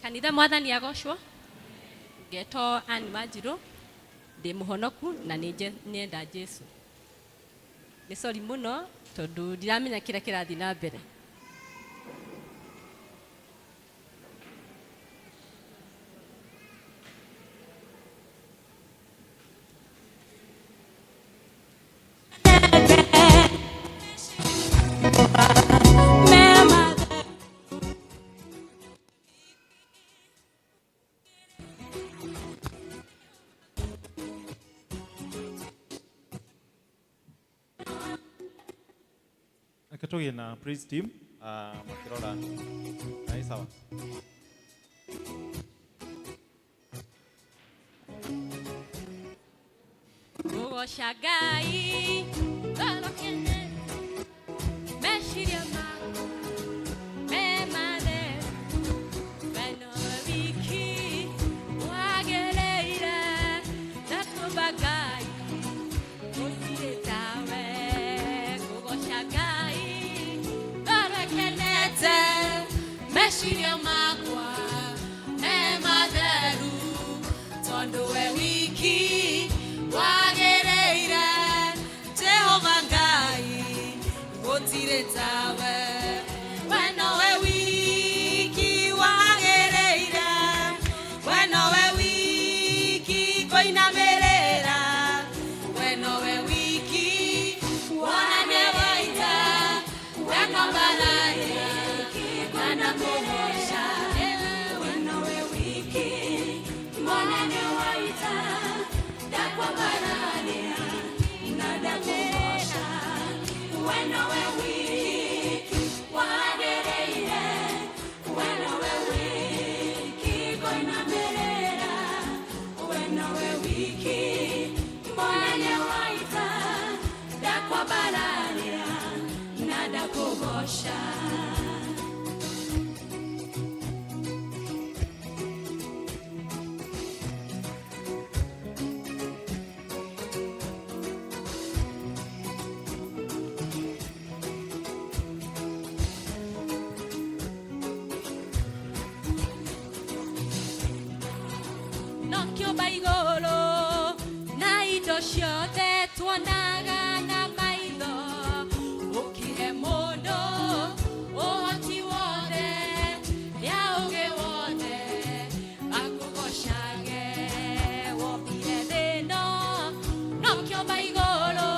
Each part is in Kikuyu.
Kanitha mwathani agocwo. Ngetwo Ann Wanjirũ, ndĩ mũhonoku na nĩ nyenda Jesu. Nĩ sorry mũno tondũ ndiramenya kĩrĩa kĩrathiĩ na mbere. Reke tũgĩe na praise team makĩrora na ĩ sawa. Ngũgoca Ngai ngoro kene meciria maku me matheru we nowe wiki wagĩrĩire ndakũmba Ngai gũtirĩ tawe. Ngũgoca Ngai ngoro ĩkenete meciria makwa me matheru tondũ we wiki wagĩrĩire Jehova Ngai gũtirĩ tawe. We nowe wiki wagĩrĩire, we nowe wiki kũinamĩrĩra, we nowe wiki wonanie waita ndakwambararia na ndakũgoca. We nowe wiki monanie waita ndakwambararia na ndakũgoca. We nowe wiki wagĩrĩire, we nowe wiki kũinamĩrĩra, we nowe wiki monanie waita ndakwambararia na ndakũgoca. No kĩũmba igũrũ na indo ciothe tuonaga na maitho, ũkĩhe mũndũ ũhoti wothe ya ũgĩ wothe akũgocage. Wombire thĩ ĩno no kĩũmba igũrũ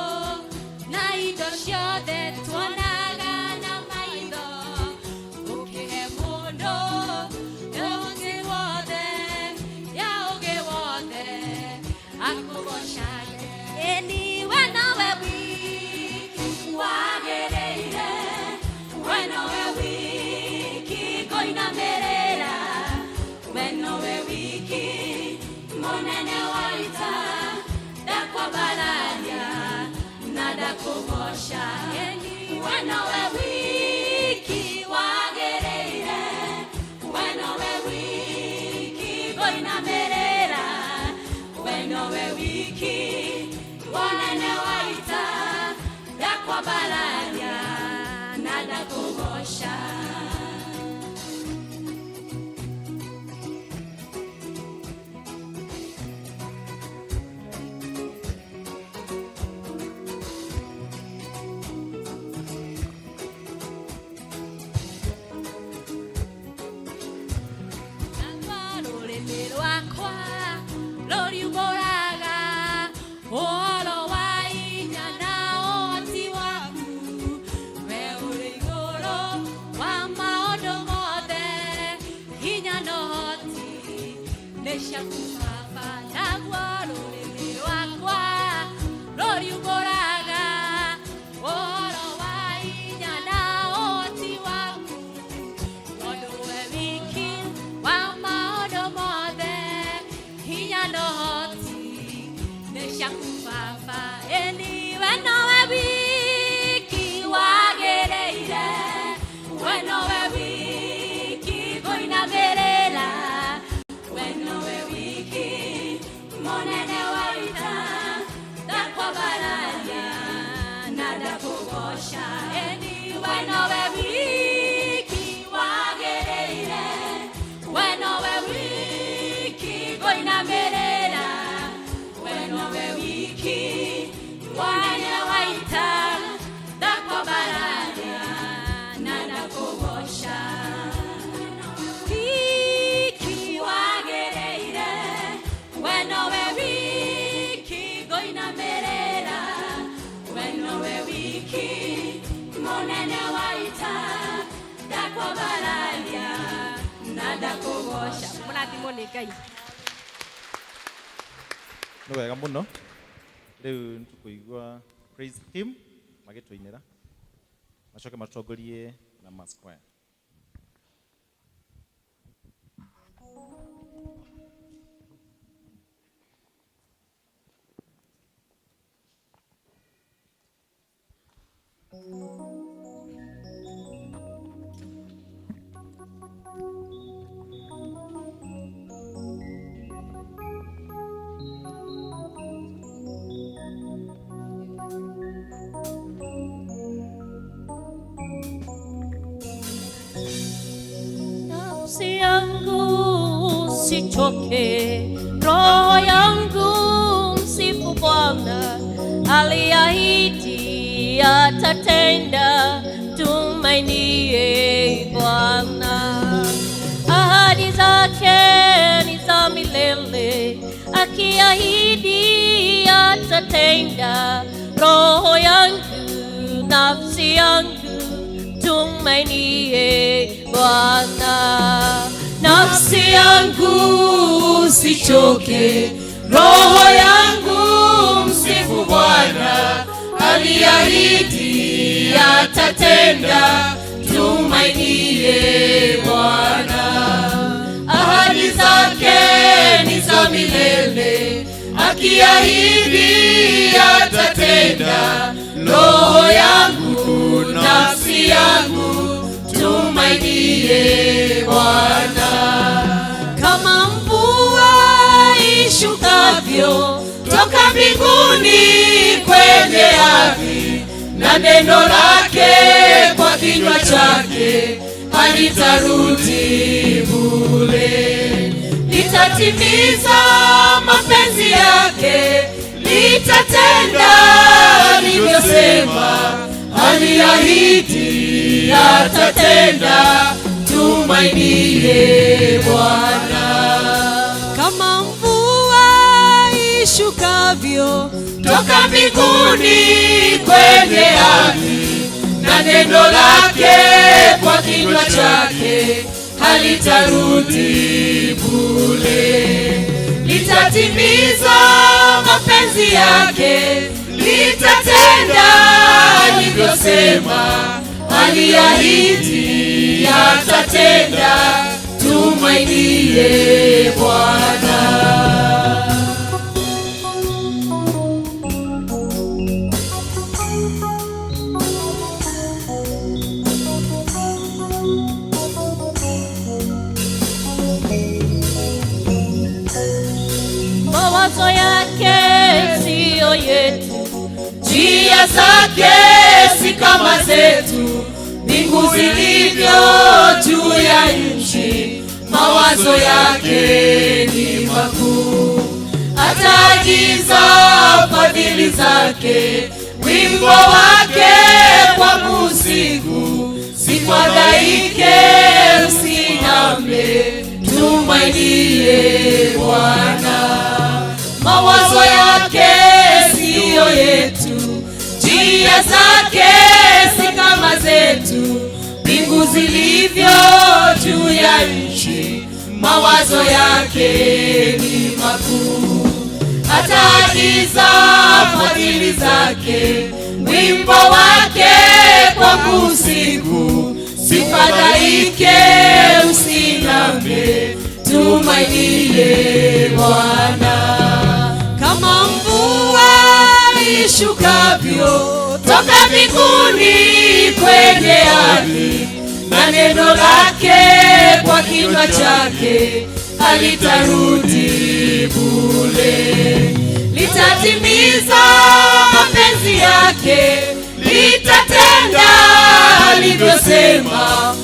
na indo ciothe tuonaga na maitho, ũkĩhe mũndũ ũhoti wothe ya ũgĩ wothe akũgocage. Ĩni we nowe wiki wagĩrĩire, we nowe wiki kũinamĩrĩra, we nowe wiki mũnene wa ita ndakwambararia na ndakũgoca. Ĩni we nowe wiki wagĩrĩire, we nowe wiki kũinamĩrĩra, we nowe wiki mũnene wa ita ndakwambararia na ndakũgoca. Naruo rũrĩmĩ rwakwa rũriumbũraga ũhoro wa hinya na ũhoti waku. We ũrĩ igũrũ wa maũndũ mothe, hinya na ũhoti nĩ ciaku Baba. Naguo rũrĩmĩ rwakwa rũriumbũraga ũhoro wa hinya na ũhoti waku, tondũ we wiki wa maũndũ mothe, hinya na ũhoti nĩ ciaku Baba. Ĩni we nowe wiki wagĩrĩire, we nowe wiki kũinamĩrĩra, we nowe wiki mũnene wa ita ndakwambararia na ndakũgoca. Ĩni we nowe wiki wagĩrĩire, we nowe Nĩ Ngai. Nĩ wega mũno. Rĩu nĩtũkũigua praise team magĩtũinĩra, macoke matongorie na mass choir. Nafsi yangu usichoke, roho yangu msifu Bwana, aliahidi atatenda, tumainie Bwana. Ahadi zake ni za milele, akiahidi atatenda, roho yangu, nafsi yangu, tumainie Bwana. Nafsi yangu usichoke, roho yangu msifu Bwana, aliahidi atatenda, tumainie Bwana. Ahadi zake ni za milele, akiahidi atatenda, roho yangu, nafsi yangu, tumainie Bwana. Kama mvua ishukavyo toka mbinguni kwenye ardhi, na neno lake kwa kinywa chake halitarudi bure, litatimiza mapenzi yake, litatenda alivyosema, aliahidi atatenda, tumainie Bwana. Kama mvua ishukavyo toka mbinguni kwenye ardhi, na neno lake kwa kinywa chake halitarudi bure, litatimiza mapenzi yake, litatenda alivyosema, aliahidi atatenda, tumainie Bwana. Mawazo yake siyo yetu, njia zake si kama zetu, mbingu zilivyo juu ya nchi, mawazo yake ni makuu. Ataagiza fadhili zake, wimbo wake kwa usiku, sifadhaike usiname, tumainie Bwana. Mawazo yake siyo yetu, njia zake si kama zetu, mbingu zilivyo juu ya nchi, mawazo yake ni makuu. Ataagiza fadhili zake, wimbo wake kwa usiku, sifadhaike usiname, tumainie Bwana. Kama mvua ishukavyo toka mbinguni kwenye ardhi, na neno lake kwa kinywa chake halitarudi bure, litatimiza mapenzi yake, litatenda alivyosema,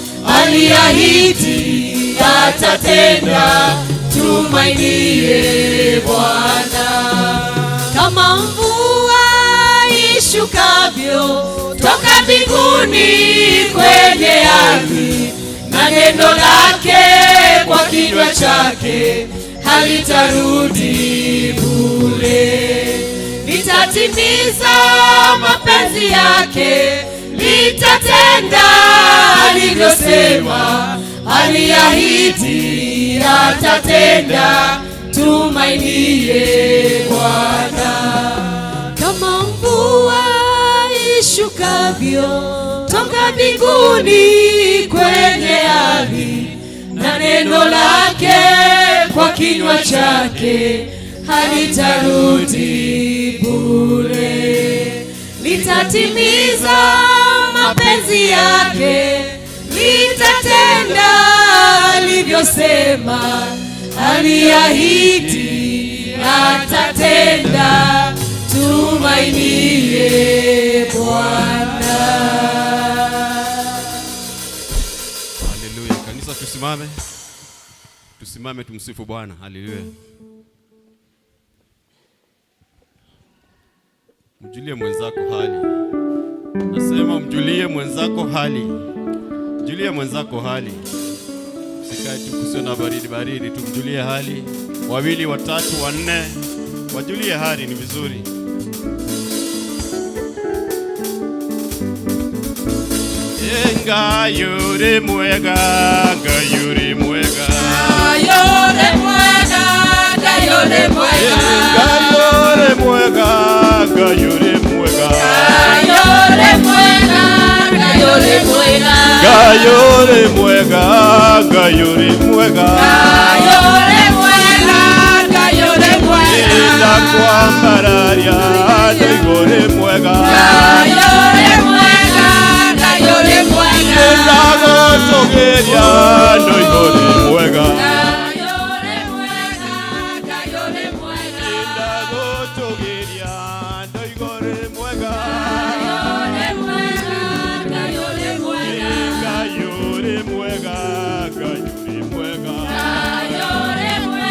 aliahidi atatenda, tumainie Bwana. Kama mvua ishukavyo toka mbinguni kwenye ardhi, na neno lake kwa kinywa chake halitarudi bure, litatimiza mapenzi yake, litatenda alivyosema, aliahidi atatenda, tumainie Bwana. Kama mvua ishukavyo toka mbinguni kwenye ardhi, na neno lake kwa kinywa chake halitarudi bure, litatimiza mapenzi yake, litatenda alivyosema, aliahidi atatenda, tumainie Bwana. Haleluya. Kanisa tusimame. Tusimame tumsifu Bwana. Haleluya. Mjulie mwenzako hali. Nasema mjulie mwenzako hali. Mjulie mwenzako hali. Usikae tu kusio na baridi baridi, tumjulie hali. Wawili, watatu, wanne, wajulie hali ni vizuri. Ngai ũrĩ mwega, Ngai ũrĩ mwega. Ngai ũrĩ mwega, Ngai ũrĩ mwega. Ngai ũrĩ mwega, Ngai ũrĩ mwega. Ngai ũrĩ mwega, Ngai ũrĩ mwega. Ngai ũrĩ mwega, Ngai ũrĩ mwega. Ngai ũrĩ mwega, Ngai ũrĩ mwega. Ndakwambararia ndaigua ũrĩ mwega. Ngai ũrĩ mwega, Ngai ũrĩ mwega. Ndagũtũgĩria ndaigua ũrĩ mwega. Ngai ũrĩ mwega, Ngai ũrĩ mwega. Ndagũtũgĩria ndaigua ũrĩ mwega. Ngai ũrĩ mwega, Ngai ũrĩ mwega. Ngai ũrĩ mwega, Ngai ũrĩ mwega. Ngai ũrĩ mwega,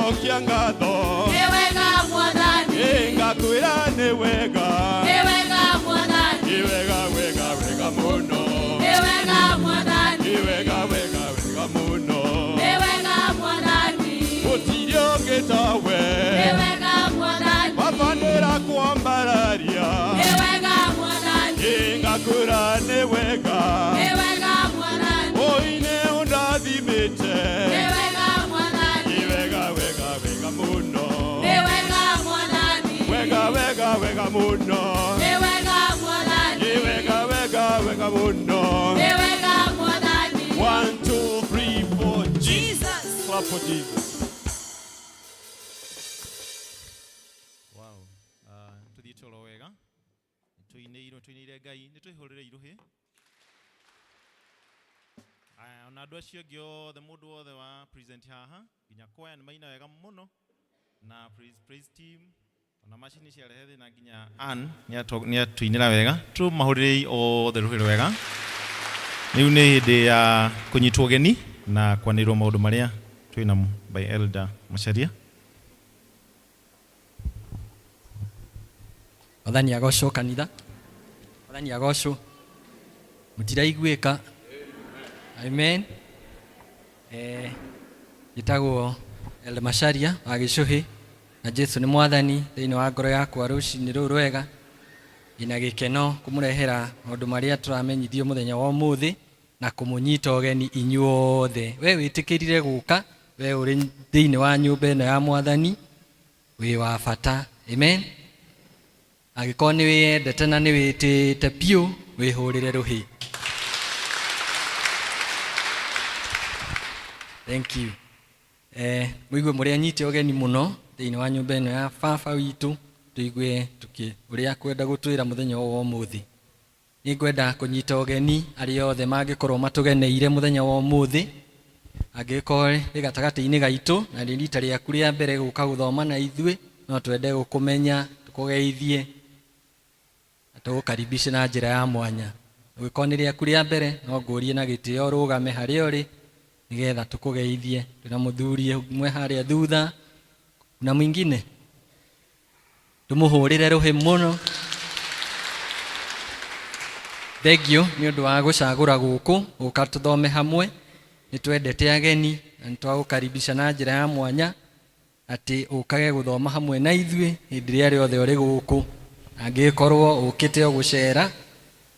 Ngũcokia ngatho. Nĩ wega Mwathani. Ĩ ngakwĩra nĩ wega. Nĩ wega Mwathani. Nĩ wega wega wega mũno. Nĩ wega Mwathani. Nĩ wega wega wega mũno. Nĩ wega Mwathani. Gũtirĩ ũngĩ tawe. Nĩ wega Mwathani. Baba nĩrakwambararia. Nĩ wega Mwathani. Ĩ ngakwĩra nĩ wega. Nĩ wega Mwathani. Oi nĩ ũndathimĩte. Nĩ wega Mwathani. Nĩ wega wega wega mũno. Nĩ wega Mwathani. Wega wega wega mũno. Nĩ wega Mwathani. Nĩ wega wega wega mũno. Nĩ wega Mwathani. 1 2 3 4 Jesus. Clap for Jesus. Wow. Tuthiĩte oro wega tũinĩirwo tũinĩire Ngai nĩ twĩhũrĩre iruhĩ. Aya, ona andũ acio angĩ othe mũndũ wothe wa present haha nginya kwaya nĩ maina wega mũno na praise team ona macini ciarehe thĩna nginya Ann nĩ atũinĩra wega tũmahũrĩrei othe rũhĩ rwega. Rĩu nĩ hĩndĩ ya kũnyitwo ũgeni na kwanĩrwo maũndũ marĩa twĩnamo by Elder Macharia. Mwathani agocwo kanitha. Mwathani agocwo. Mũtiraiguĩka. Amen. Njĩtagwo Elder Macharia wa Gĩcũhĩ na Jesu nĩ mwathani thĩinĩ wa ngoro yakwa rũcinĩ rũrũ rwega. Ndĩna gĩkeno kũmũrehera maũndũ marĩa tũramenyithio mũthenya wa ũmũthĩ na kũmũnyita ũgeni inyuothe. We wĩtĩkĩrire gũka, we ũrĩ thĩinĩ wa nyũmba ĩno ya mwathani, wĩ wa bata. Amen. Angĩkorwo nĩ wĩyendete na nĩ wĩtĩĩte biũ, wĩhũrĩre rũhĩ. Thank you. Mũigue mũrĩ anyite ũgeni mũno thĩinĩ wa nyũmba ĩno ya baba witũ, tũigue ũrĩa akwenda gũtwĩra mũthenya wa ũmũthĩ. Nĩngwenda kũnyita ũgeni arĩa othe mangĩkorwo matũgeneire mũthenya wa ũmũthĩ. Angĩkorwo wĩ gatagatĩ-inĩ gaitũ na nĩ rita rĩaku rĩa mbere gũka gũthoma na ithuĩ, no twende gũkũmenya, tũkũgeithie na tũgũkaribishe na njĩra ya mwanya. Ũngĩkorwo nĩ rĩaku rĩa mbere, no ngũrie na gĩtĩo ũrũgame harĩa ũrĩ nĩgetha tũkũgeithie. Twĩna mũthuri ũmwe harĩa thutha na mwingine, tũmũhũrĩre rũhĩ mũno. Thengiũ nĩ ũndũ wa gũcagũra gũkũ gũka tũthome hamwe. Nĩ twendete ageni na nĩ twagũkaribisha na njĩra ya mwanya atĩ ũkage gũthoma hamwe na ithuĩ hĩndĩ ĩrĩa rĩothe ũrĩ gũkũ. Angĩkorwo ũkĩte o gũcera,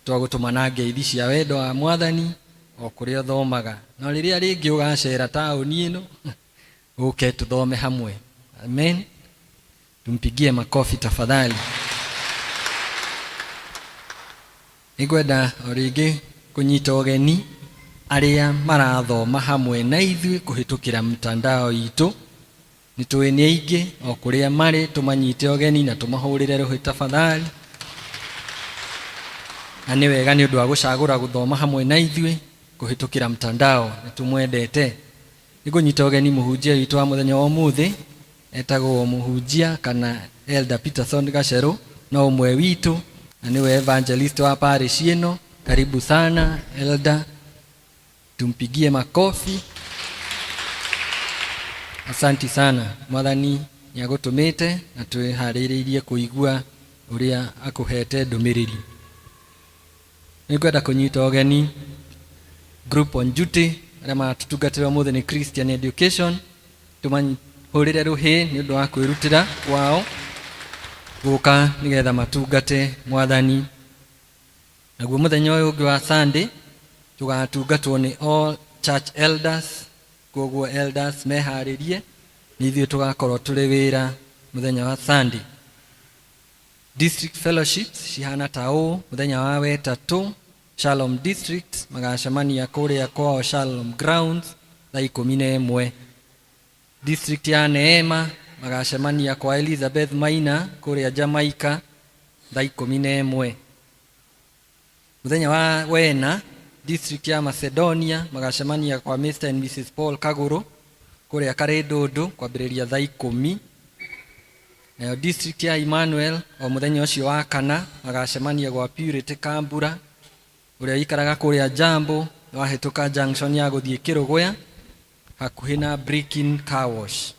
twagũtũma na ngeithi cia wendo wa mwathani o kũrĩa ũthomaga. No rĩrĩa rĩngĩ ũgacera taũni ĩno, ũke tũthome hamwe. Amen. Tumpigie makofi tafadhali. Nĩngwenda o rĩngĩ kũnyita ũgeni arĩa marathoma hamwe na ithuĩ kũhĩtũkĩra mtandao itũ. Nĩ tũĩ nĩ aingĩ o kũrĩa marĩ, tũmanyite ũgeni na tũmahũrĩre rũhĩ tafadhali. Na nĩ wega nĩ ũndũ wa gũcagũra gũthoma hamwe na ithuĩ kũhĩtũkĩra mtandao, nĩ tũmwendete. Nĩngũnyita ũgeni mũhunjia witũ wa mũthenya wa ũmũthĩ, etagwo mũhunjia kana Elder Peterson Gacerũ, no ũmwe witũ na nĩwe evangelist wa parish ĩno. Karibu sana Elder, tumpigie makofi. Asanti sana. Mwathani nĩagũtũmĩte na twĩharĩrĩirie kũigua ũrĩa akũhete ndũmĩrĩri. Nĩngwenda kũnyita ũgeni group on duty arĩa maratũtungatĩra ũmũthĩ nĩ Christian Education, tũmahũrĩre rũhĩ nĩ ũndũ wa kwĩrutĩra kwao gũka nĩgetha matungate mwathani. Naguo mũthenya ũyũ ũngĩ wa Sunday tũgatungatwo nĩ all church elders, koguo elders meharĩrie, nĩ ithuĩ tũgakorwo tũrĩ wĩra mũthenya wa Sunday. District fellowships cihana ta ũũ: mũthenya wa wetatũ Shalom District magacemania kũrĩa kwao Shalom Grounds thaa 11. District ya Neema magacemania kwa Elizabeth Maina kũrĩa Jamaica thaa 11. Mũthenya wa wena District ya Macedonia magacemania kwa Mr and Mrs Paul Kaguru kũrĩa Karĩndũndũ kwambĩrĩria thaa 10. Nayo District ya Emmanuel o mũthenya ũcio wa kana magacemania gwa Purity Kambura ũrĩa ũikaraga kũrĩa Jambo wahĩtũka junction ya gũthiĩ Kĩrũgũya hakuhĩ na Breaking Car Wash.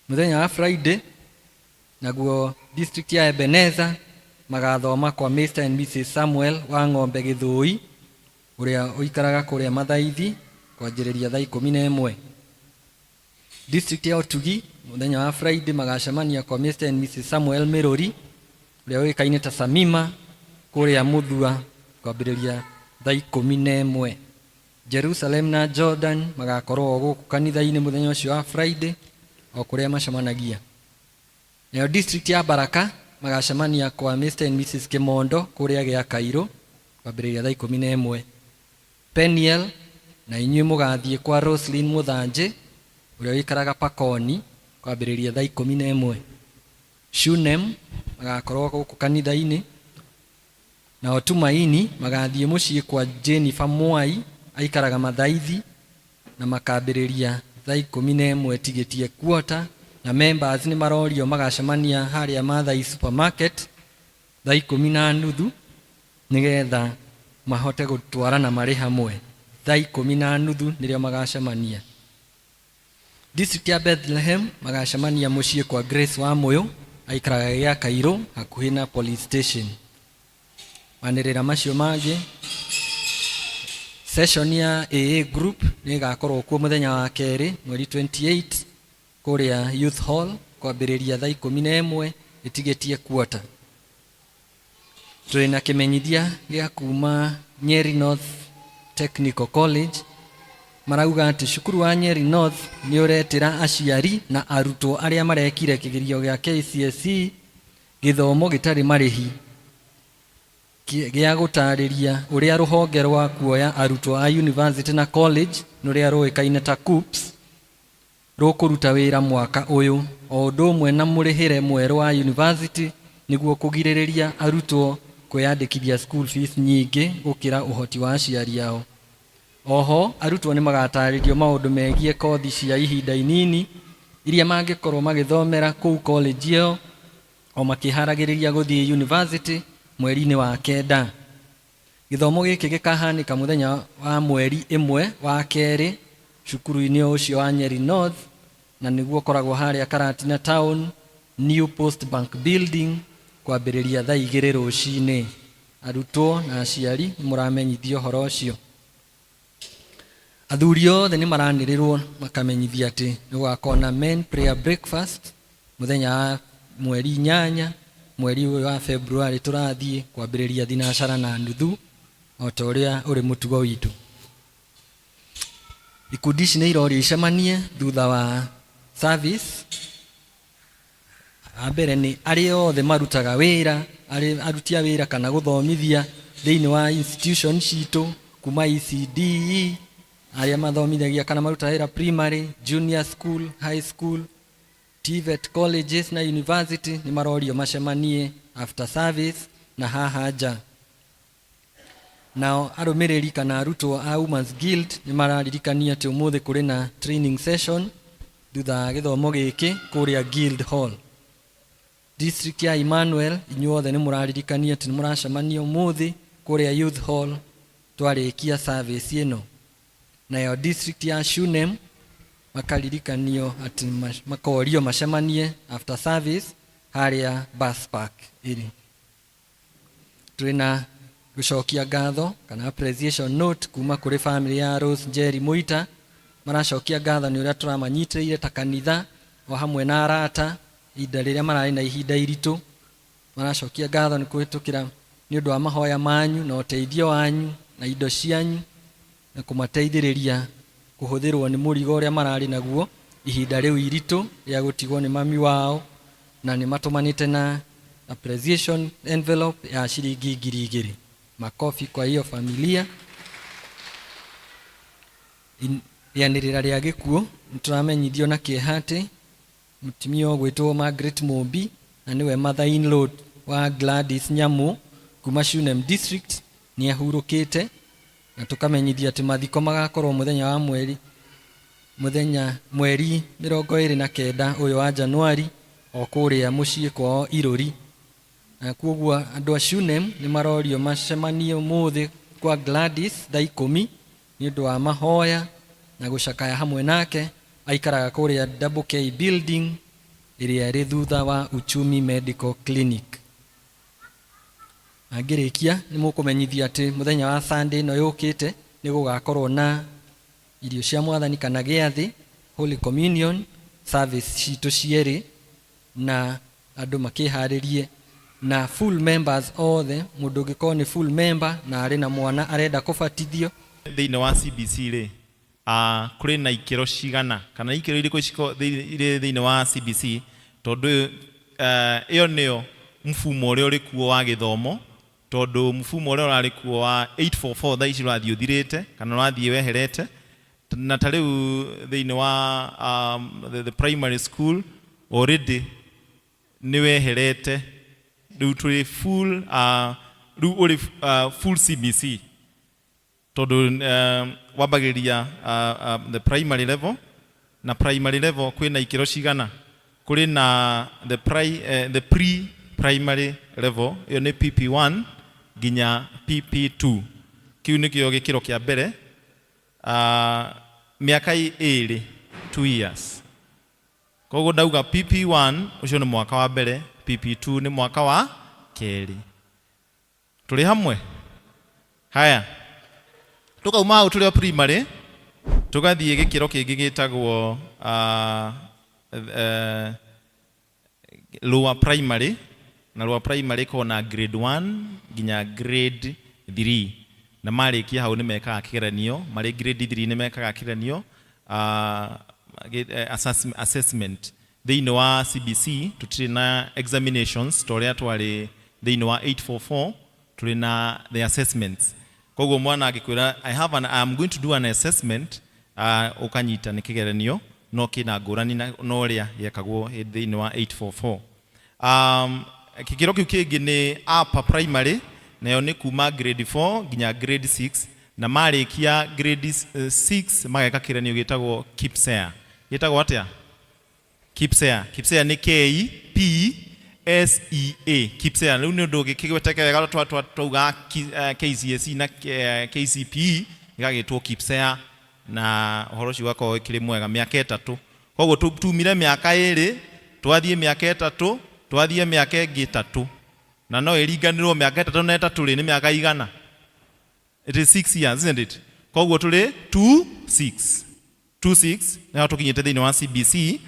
Mũthenya wa Friday naguo district ya Ebeneza magathoma kwa Mr and Mrs Samuel wa Ng'ombe Gĩthũi, ũrĩa ũikaraga kũrĩa Mathaithi, kwanjĩrĩria thaa 11. District ya Ũtugi mũthenya wa Friday magacemania kwa Mr and Mrs Samuel Mĩrũri, ũrĩa ũĩkaine ta Samima, kũrĩa Mũthua, kwambĩrĩria thaa 11. Jerusalem na Jordan magakorwo gũkũ kanitha-inĩ mũthenya ũcio wa Friday o kũrĩa macemanagia. Nayo district ya Baraka magacemania kwa Mr and Mrs Kimondo kũrĩa gĩa Kairũ, kwambĩrĩria thaa 11. Peniel na inyuĩ mũgathiĩ kwa Roslyn Mũthanjĩ, ũrĩa ũikaraga Pakoni, kwambĩrĩria thaa 11. Shunem magakorwo gũkũ kanitha-inĩ. Nao Tumaini magathiĩ mũciĩ kwa Jennifer Mwai, aikaraga Mathaithi, na makambĩrĩria thaa 11 tigĩtie quarter. Na members nĩ marorio magacemania harĩa Mathai Supermarket thaa 10:30, nĩgetha mahote gũtwarana marĩ hamwe. Thaa 10:30 nĩrĩo magacemania. District ya Bethlehem magacemania mũciĩ kwa Grace wa Mũyũ, aikaraga gĩa Kairũ hakuhĩ na police station. Manĩrĩra macio mangĩ, session ya AA group nĩ ĩgakorwo kuo mũthenya wa kerĩ mweri 28 kũrĩa Youth Hall, kwambĩrĩria thaa 11 ĩtigĩtie quarter. Tũrĩ na kĩmenyithia gĩa kuma Nyeri North Technical College. Marauga atĩ cukuru wa Nyeri North nĩ ũretĩra aciari na arutwo arĩa marekire kĩgerio gĩa KCSE gĩthomo gĩtarĩ marĩhi gĩa gũtarĩria ũrĩa rũhonge rwa kuoya arutwo a university na college, rũrĩa rũĩkaine ta KUCCPS, rũkũruta wĩra mwaka ũyũ, o ũndũ ũmwe na mũrĩhĩre mwerũ wa university, nĩguo kũgirĩrĩria arutwo kwĩyandĩkithia school fees nyingĩ gũkĩra ũhoti wa aciari ao. Oho arutwo nĩ magatarĩrio maũndũ megiĩ kothi cia ihinda inini iria mangĩkorwo magĩthomera kũu college ĩyo o makĩharagĩrĩria gũthiĩ university mweri-inĩ wa 9. Gĩthomo gĩkĩ gĩkahanĩka mũthenya wa mweri 1 wa kerĩ cukuru-inĩ ũcio wa Nyeri North, na nĩguo ũkoragwo harĩa Karatina Town, New Post Bank Building, kwambĩrĩria thaa 2 rũcinĩ. Arutwo na aciari nĩ mũramenyithio ũhoro ũcio. Athuri othe nĩ maranĩrĩrwo makamenyithia atĩ nĩ gũgakorwo na men prayer breakfast mũthenya wa mweri 8 mweri ũyũ wa February tũrathiĩ, kwambĩrĩria 6:30 o ta ũrĩa ũrĩ mũtugo witũ. Ikundi ici nĩ irorio icemanie thutha wa service. Wa mbere nĩ arĩa othe marutaga wĩra, aruti a wĩra kana gũthomithia thĩinĩ wa institution citũ kuma ECDE, arĩa mathomithagia kana marutaga wĩra primary, junior school, high school, TVET colleges na university, nĩ marorio macemanie after service na haha nja. Nao arũmĩrĩri kana arutwo a Women's Guild nĩ mararirikania atĩ ũmũthĩ kũrĩ na training session thutha wa gĩthomo gĩkĩ kũrĩa Guild Hall. District ya Emmanuel, inyuothe nĩ mũraririkania atĩ nĩ mũracemania ũmũthĩ kũrĩa Youth Hall twarĩkia service ĩno. Nayo district ya Shunem makaririkanio atĩ makorio macemanie after service harĩa bus park ĩrĩ. Twĩna gũcokia ngatho kana appreciation note kuma kũrĩ family ya Rose Njeri Mũita. Maracokia ngatho nĩ ũrĩa tũramanyitĩrĩire ta kanitha o hamwe na arata ihinda rĩrĩa mararĩ na ihinda iritũ. Maracokia ngatho nĩ kũhĩtũkĩra nĩ ũndũ wa mahoya manyu na ũteithio wanyu na indo cianyu na kũmateithĩrĩria kũhũthĩrwo nĩ mũrigo ũrĩa mararĩ naguo ihinda rĩu iritũ rĩa gũtigwo nĩ mami wao, na nĩ matũmanĩte na appreciation envelope ya ciringi 2000. Makofi kwa hiyo familia. Rĩanĩrĩra rĩa gĩkuũ, nĩ tũramenyithio na kĩeha atĩ mũtumia ũgwĩtwo Margaret Mũmbi, na nĩwe mother in law wa Gladys Nyamu kuma Shunem District, nĩ ahurũkĩte, na tũkamenyithio atĩ mathiko magakorwo mũthenya wa mweri mũthenya mweri 29 ũyũ wa Januari o kũrĩa mũciĩ kwao Irũri. Na koguo andũ a Shunem nĩ marorio macemanie ũmũthĩ kwa Gladys thaa 10 nĩ ũndũ wa mahoya na gũcakaya hamwe nake. Aikaraga kũrĩa Double K Building. Ĩrĩa ĩrĩ thutha wa Uchumi Medical Clinic. Angĩrĩkia nĩ mũkũmenyithio atĩ mũthenya wa Sunday ĩno yũkĩte nĩ gũgakorwo na irio cia mwathani kana gĩathĩ, Holy Communion service citũ cierĩ, na andũ makĩharĩrie na full members othe. Mũndũ ũngĩkorwo nĩ full member na arĩ na mwana arenda kũbatithio. Thĩinĩ wa CBC rĩ, kũrĩ na ikĩro cigana kana ikĩro irĩkũ irĩ thĩinĩ wa CBC? Tondũ ĩyo nĩyo mfumo ũrĩa ũrĩ kuo wa gĩthomo, tondũ mfumo ũrĩa ũrarĩ kuo wa 844 thaa ici ũrathiĩ ũthirĩte kana ũrathiĩ weherete. Na ta rĩu thĩinĩ wa the primary school already nĩ weherete. Rĩu tũrĩ full, rĩu ũrĩ full CBC, tondũ wambagĩrĩria the primary level. Na primary level kwĩna ikĩro cigana? Kũrĩ na the pre primary level, ĩyo nĩ PP1 nginya PP2. Kĩu nĩkĩo gĩkĩro kĩa mbere, mĩaka 2, 2 years. Koguo ndauga PP1 ũcio nĩ mwaka wa mbere, PP2 nĩ mwaka wa kerĩ. Tũrĩ hamwe? Haya, tukauma hau tũrĩ o primary, tũgathiĩ gĩkĩro kĩngĩ gĩtagwo lower primary. Na lower primary ĩkoragwo na grade 1 nginya grade 3, na marĩkia hau nĩ mekaga kĩgeranio. Marĩ grade 3 nĩ mekaga kĩgeranio, assessment. Thĩinĩ wa CBC tũtirĩ na examinations ta ũrĩa twarĩ thĩinĩ wa 844. Tũrĩ na the assessments. Koguo mwana angĩkwĩra, "I am going to do an assessment," ũkanyita nĩ kĩgeranio, no kĩna ngũrani na ũrĩa gĩekagwo thĩinĩ wa 844. Gĩkĩro kĩu kĩngĩ nĩ upper primary, nayo nĩ kuma grade 4 nginya grade 6, na marĩkia grade 6 mageka kĩgeranio gĩtagwo KPSEA. Gĩtagwo atĩa? KPSEA. KPSEA nĩ KPSEA, KPSEA. Rĩu nĩ ũndũ gĩkĩgweteke wega twauga KCSE na KCPE, gĩgagĩtwo KPSEA, na ũhoro ũcio ũgakorwo ũkĩrĩ mwega. Mĩaka 3. Koguo tumire mĩaka 2, twathiĩ mĩaka 3, twathiĩ mĩaka ĩngĩ 3, na no ĩringanĩrwo mĩaka 3 na 3 rĩ, nĩ mĩaka igana? It is 6 years, isn't it? Koguo tũrĩ 2 6 2 6, nĩho tũkinyĩte thĩinĩ wa CBC.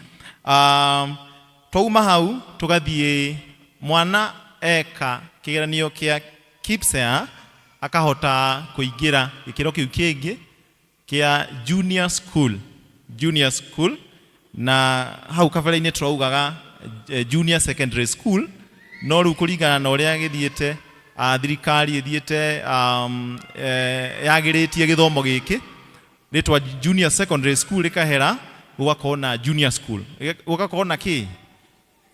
Twauma hau tũgathiĩ, mwana eka kĩgeranio kĩa KPSEA akahota kũingĩra gĩkĩro kĩu kĩngĩ kĩa junior school. Junior school, na hau kabere-inĩ tũraugaga junior secondary school, no rĩu kũringana na ũrĩa gĩthiĩte, thirikari ĩthiĩte yagĩrĩtie gĩthomo gĩkĩ, rĩtwa junior secondary school rĩkahera, gũgakorwo na junior school. Gũgakorwo na kĩ?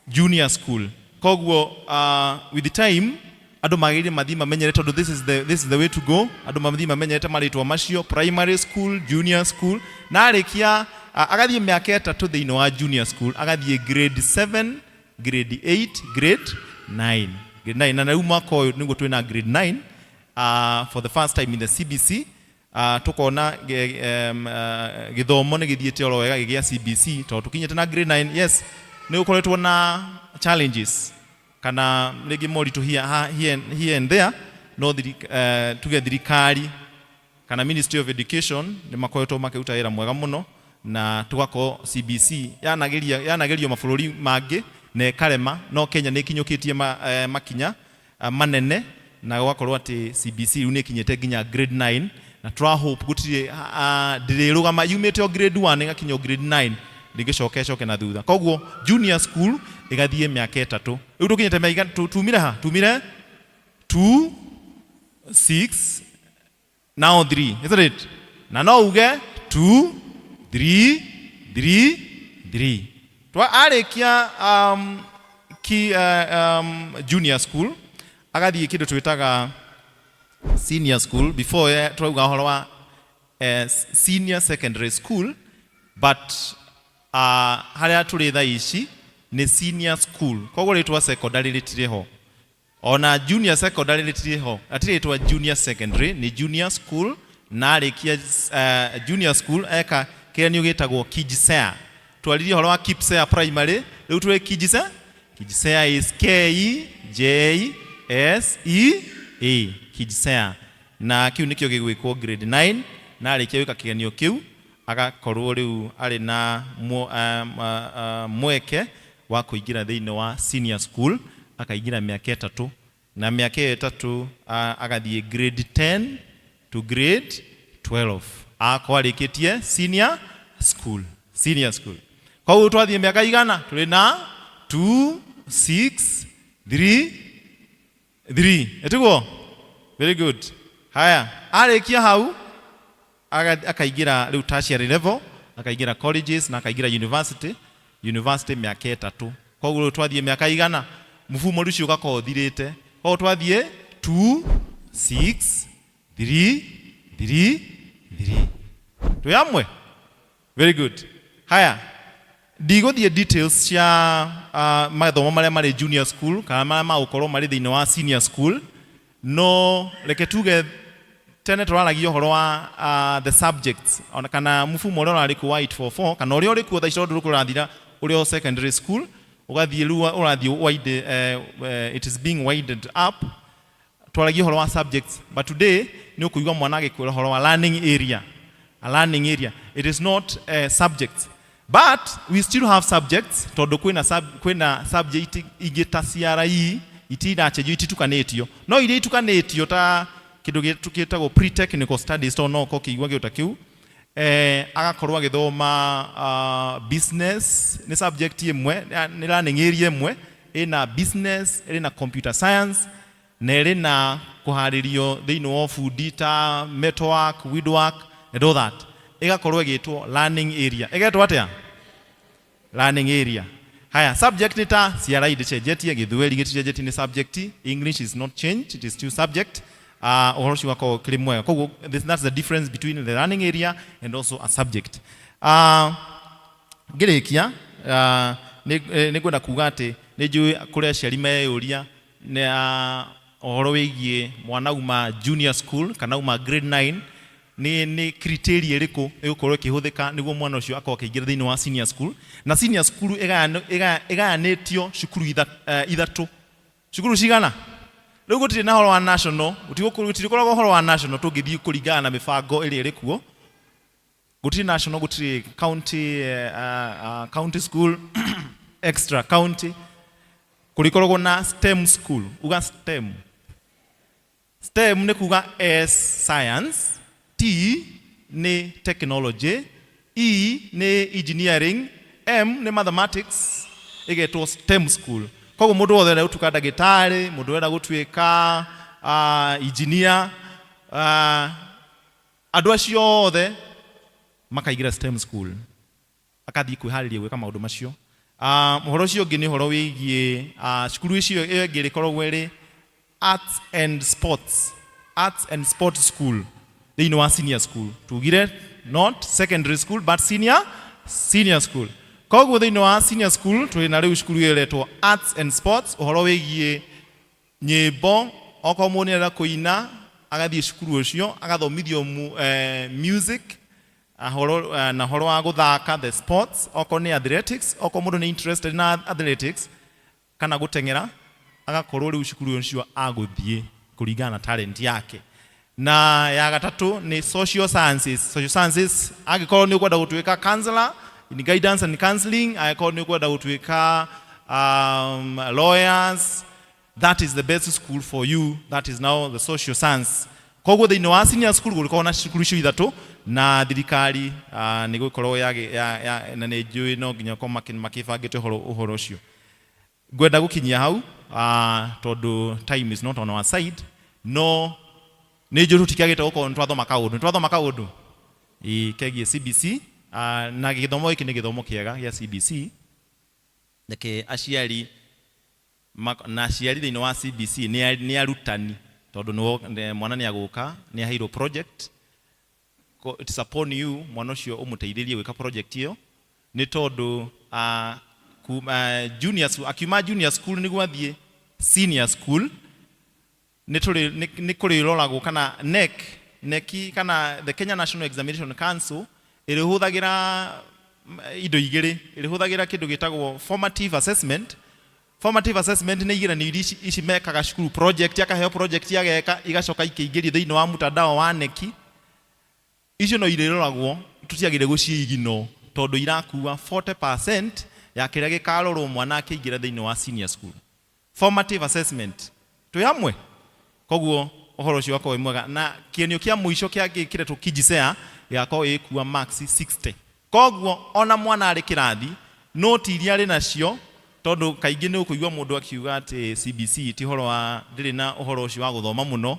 Junior school. Koguo with the time andũ magĩrĩire mathiĩ mamenyere, tondũ this is the way to go. Andũ mathiĩ mamenyerete marĩtwa macio, primary school, junior school. Na arĩkia agathiĩ mĩaka 3 thĩinĩ wa junior school, agathiĩ grade 7, grade 8, grade 9. Grade 9, na rĩu mwaka ũyũ nĩguo twĩna grade 9 for the first time in the CBC. Tukona gĩthomo nĩ gĩthiĩte oro wega gĩgĩa CBC, tondũ tũkinyĩte na grade 9. Yes, nĩ gũkoretwo na challenges kana rĩngĩ moritũ here and there, no tuge thirikari kana Ministry of Education nĩ makoretwo makĩruta wĩra mwega mũno, na tugakorwo CBC yanageria yanagerio mabũrũri mangĩ na ĩkarema, no Kenya nĩ ĩkinyũkĩtie makinya manene, na gũgakorwo atĩ CBC rĩu nĩ ĩkinyĩte nginya grade 9, na tũra hope gũtirĩ ndĩrĩrũgama, yumĩte o grade 1 ĩgakinya o grade 9, ndĩngĩcoka ĩcoke na thutha. Koguo junior school ĩgathiĩ mĩaka 3. Rĩu tũkinyĩte mĩaka, tumire ha? Tumire 2 6, now 3, isn't it? Na no uge 2 3 3 3. Twa arĩkia ki junior school, agathiĩ kĩndũ twĩtaga senior school. Before turauga ũhoro wa senior secondary school, but harĩa tũrĩ thaa ici nĩ senior school. Koguo rĩtwa secondary rĩtirĩ ho, ona junior secondary rĩtirĩ ho, hatirĩ rĩtwa junior secondary, nĩ junior school. Na arĩkia junior school eka kĩgeranio gĩtagwo KJSEA. Twaririe ũhoro wa KPSEA primary. Rĩu twĩ KJSEA. KJSEA is K J S E A, KJSEA, na kĩu nĩkĩo gĩgwĩkwo grade 9. Na arĩkia gwĩka kĩgeranio kĩu, agakorwo rĩu arĩ na mweke wa kũingĩra thĩinĩ wa senior school. Akaingĩra mĩaka 3, na mĩaka ĩyo 3 agathiĩ grade 10 to grade 12, akorwo arĩkĩtie senior school. Senior school, koguo twathiĩ mĩaka igana? Tũrĩ na 2, 6, 3, 3, ĩtiguo? Very good. Haya, arĩkia hau akaingĩra rĩu tertiary level, akaingĩra colleges na akaingĩra university. University mĩaka 3. Koguo rĩu twathiĩ mĩaka igana? Mũbumo rĩu ũcio ũgakorwo ũthirĩte. Koguo twathiĩ 2, 6, 3, 3, 3. Twĩ hamwe? Very good. Haya, ndigũthiĩ details cia mathomo marĩa marĩ junior school kana marĩa magũkorwo marĩ thĩinĩ wa senior school, no reke tuge tene tũraragia ũhoro wa the subjects, ona kana mũbumo ũrĩa ũrarĩ kuo wa 844, kana ũrĩa ũrĩ kuo thaa ici, tondũ kũrathira ũrĩ o secondary school, ũgathiĩ rĩu ũrathiĩ wide, it is being widened up. Twaragia ũhoro wa subjects, but today nĩ ũkũigua mwana agĩkwĩra ũhoro wa learning area. A learning area, it is not subjects, but we still have subjects, tondũ kwĩna subject ingĩ ta CRE itiracenjio, ititukanĩtio. No iria itukanĩtio ta kĩndũ gĩtagwo pre-technical studies, tondũ no ũkorwo ũkĩigua kĩndũ ta kĩu, agakorwo agĩthoma business nĩ subject ĩmwe, nĩ learning area ĩmwe ĩna business, ĩrĩ na computer science, na ĩrĩ na kũharĩrio thĩinĩ wa ũbundi ta metalwork, woodwork and all that. Ĩgakorwo ĩgĩtwo learning area. Ĩgetwo atĩa? Learning area. Haya, subject nĩ ta CRE ndĩcenjetie, Gĩthweri gĩticenjetie, nĩ subject. English is not changed, it is still subject. Ũhoro ũcio ũgakorwo ũkĩrĩ mwega. Koguo that's the difference between the learning area and also a subject. Ngĩrĩkia, nĩ ngwenda kuga atĩ nĩ njũĩ kũrĩ aciari meyũria nĩ ũhoro wĩgiĩ mwana uma junior school kana uma grade 9, nĩ criteria ĩrĩkũ ĩgũkorwo ĩkĩhũthĩka nĩguo mwana ũcio akorwo akĩingĩra thĩinĩ wa senior school. Na senior school ĩgayanĩtio cukuru ithatũ. Cukuru cigana? Rĩu gũtirĩ na ũhoro wa national, gũtirĩkoragwo ũhoro wa national. Tũngĩthiĩ kũringana na mĩbango ĩrĩa ĩrĩ kuo, gũtirĩ national, gũtirĩ county, county school, extra county. Kũrĩkoragwo na STEM school. Uga STEM. STEM nĩ kuga S, science; T nĩ technology; E nĩ engineering; M nĩ mathematics. Ĩgetwo STEM school. Koguo mũndũ wothe ũrenda gũtuĩka ndagĩtarĩ, mũndũ ũrenda gũtuĩka engineer, andũ acio othe makaingĩra STEM school, akathiĩ kwĩharĩria gwĩka maũndũ macio. Ũhoro ũcio ũngĩ nĩ ũhoro wĩgiĩ cukuru icio. Ĩyo ĩngĩ ĩrĩkoragwo ĩrĩ arts and sports, arts and sports school thĩinĩ wa senior school. Tugire not secondary school but senior school. Koguo thĩinĩ wa senior school twĩ na rĩu cukuru ĩyo ĩretwo arts and sports, ũhoro wĩgiĩ nyĩmbo. Okorwo mũndũ nĩarenda kũina, agathiĩ cukuru ũcio agathomithio music ahoro, na ũhoro wa gũthaka the sports. Okorwo nĩ athletics, okorwo mũndũ nĩ interested na athletics kana gũteng'era, agakorwo rĩu cukuru ũcio agũthiĩ kũringana na talent yake. Na ya gatatũ nĩ social sciences. Social sciences, angĩkorwo nĩ ũkwenda gũtuĩka counselor in guidance and counseling, angĩkorwo nĩ ũkwenda gũtuĩka lawyers, that is the best school for you. That is now the social science. Koguo thĩinĩ wa senior school gũgĩkorwo na cukuru icio ithatũ, na thirikari nĩ gũkorwo ya, na nĩ njũĩ no nginya korwo makĩbangĩte ũhoro ũcio. Ngwenda gũkinyia hau, tondũ time is not on our side, no nĩ njũĩ tũtikĩagĩte gũkorwo nĩ twathoma kaũndũ, nĩ twathoma kaũndũ ĩ kegiĩ CBC. Na gĩthomo gĩkĩ nĩ gĩthomo kĩega gĩa CBC. Reke aciari na aciari thĩinĩ wa CBC nĩ arutani, tondũ mwana nĩ agũka nĩ aheirwo project. It's upon you mwana ũcio ũmũteithĩrie gwĩka project ĩyo, nĩ tondũ junior, akiuma junior school nĩguo athiĩ senior school, nĩ kũrĩroragwo kana KNEC, kana the Kenya National Examination Council ĩrĩhũthagĩra. indo igĩrĩ. Ĩrĩhũthagĩra kĩndũ gĩtagwo formative assessment. Formative assessment nĩ igeranio iria ici mekaga cukuru, project, akaheo project ageka, igacoka ikĩingĩrio thĩinĩ wa mtandao wa KNEC. Icio no irĩroragwo, tũtiagĩrĩire gũciigino tondũ irakua 40% ya kĩrĩa gĩkarorwo mwana akĩingĩra thĩinĩ wa senior school. Formative assessment, twĩ hamwe? Koguo ũhoro ũcio wakorwo wĩ mwega. Na kĩgeranio kĩa mũico kĩa gĩkĩretwo KJSEA gĩgakorwo gĩgĩkua marks 60. Koguo ona mwana arĩ kĩrathi, noti iria arĩ nacio, tondũ kaingĩ nĩ ũkũigua mũndũ akiuga atĩ CBC ti ũhoro wa ndĩrĩ na ũhoro ũcio wa gũthoma mũno.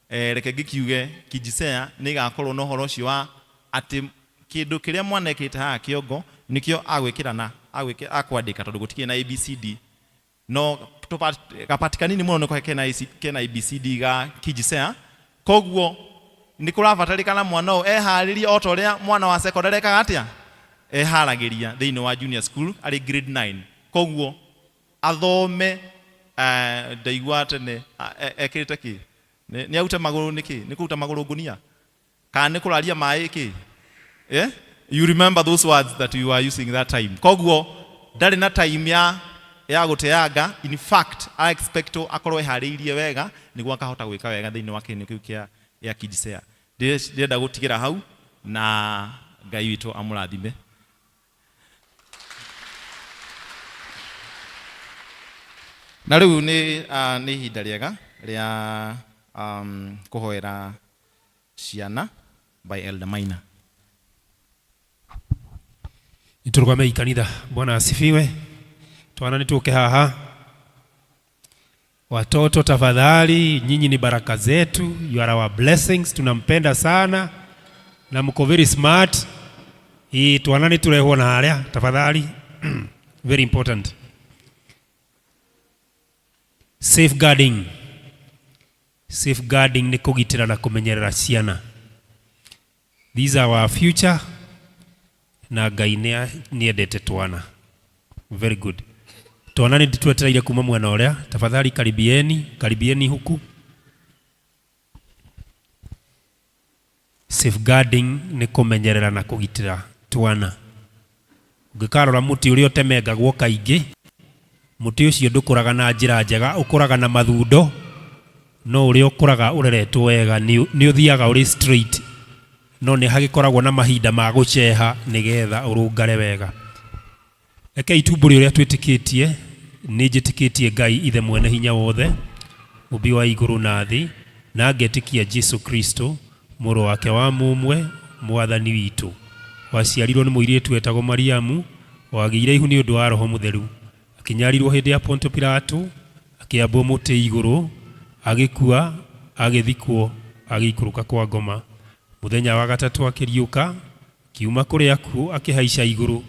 Reke ngĩkiuge KJSEA nĩ ĩgakorwo na ũhoro ũcio wa atĩ kĩndũ kĩrĩa mwana ekĩrĩte haha kĩongo nĩkĩo agwĩkĩra na akwandĩka, tondũ gũtikĩrĩ na ABCD, no gapati kanini mũno nĩko kena ABCD ga KJSEA. Koguo nĩ kũrabatarĩkana mwana ũyũ eharĩrie o ta ũrĩa mwana wa secondary ekaga atĩa, eharagĩria thĩinĩ wa junior school arĩ grade 9. Koguo athome, ndaigua tene ekĩrĩte kĩ, nĩ arute magũrũ nĩkĩ, nĩ kũruta magũrũ ngũnia kana nĩ kũraria maĩ kĩ? Yeah? You remember those words that you were using that time. Koguo ndarĩ na time ya gũteanga. In fact, I expect akorwo eharĩirie wega nĩguo akahota gwĩka wega thĩinĩ wa kĩgeranio kĩu kĩa KJSEA. Ndĩrenda gũtigĩra hau na Ngai witũ amũrathime. Na rĩu nĩ ihinda rĩega rĩa kũhoera ciana by Elder Maina. Nĩtũrũgamei kanitha. Bwana asifiwe. Twana nĩtũke haha. Watoto tafadhali, nyinyi ni baraka zetu, you are our blessings, tunampenda sana na mko very smart. Ii twana nĩtũrehwo na harĩa tafadhali. Very important. Safeguarding. Safeguarding nĩ kũgitĩra na kũmenyerera ciana. These are our future na Ngai nĩendete twana. Very good. Twana nĩ twetereire kuma mwena ũrĩa. Tafadhali karibieni, karibieni huku. Safeguarding nĩ kũmenyerera na kũgitĩra twana. Ũngĩkarora mũtĩ ũrĩa ũtemengagwo kaingĩ, mũtĩ ũcio ndũkũraga na njĩra njega, ũkũraga na mathundo, no ũrĩa ũkũraga ũreretwo wega nĩ ũthiaga ũrĩ straight, no nĩ hagĩkoragwo na mahinda ma gũceha nĩgetha ũrũngare wega. Rekei tumbũre ũrĩa twĩtĩkĩtie. Nĩ njĩtĩkĩtie Ngai Ithe mwene hinya wothe, mũmbi wa igũrũ na thĩ, na ngetĩkia Jesu Kristo, mũrũ wake wa mũmwe, mwathani witũ, waciarirwo nĩ mũirĩtu wetagwo Mariamu, wagĩire ihu nĩ ũndũ wa Roho Mũtheru, akĩnyarirwo hĩndĩ ya Ponto Pilato, akĩambwo mũtĩ igũrũ, agĩkua, agĩthikwo, agĩikũrũka kwa ngoma. Mũthenya wa gatatũ akĩriũka, akiuma kũrĩ akuũ, akĩhaica igũrũ,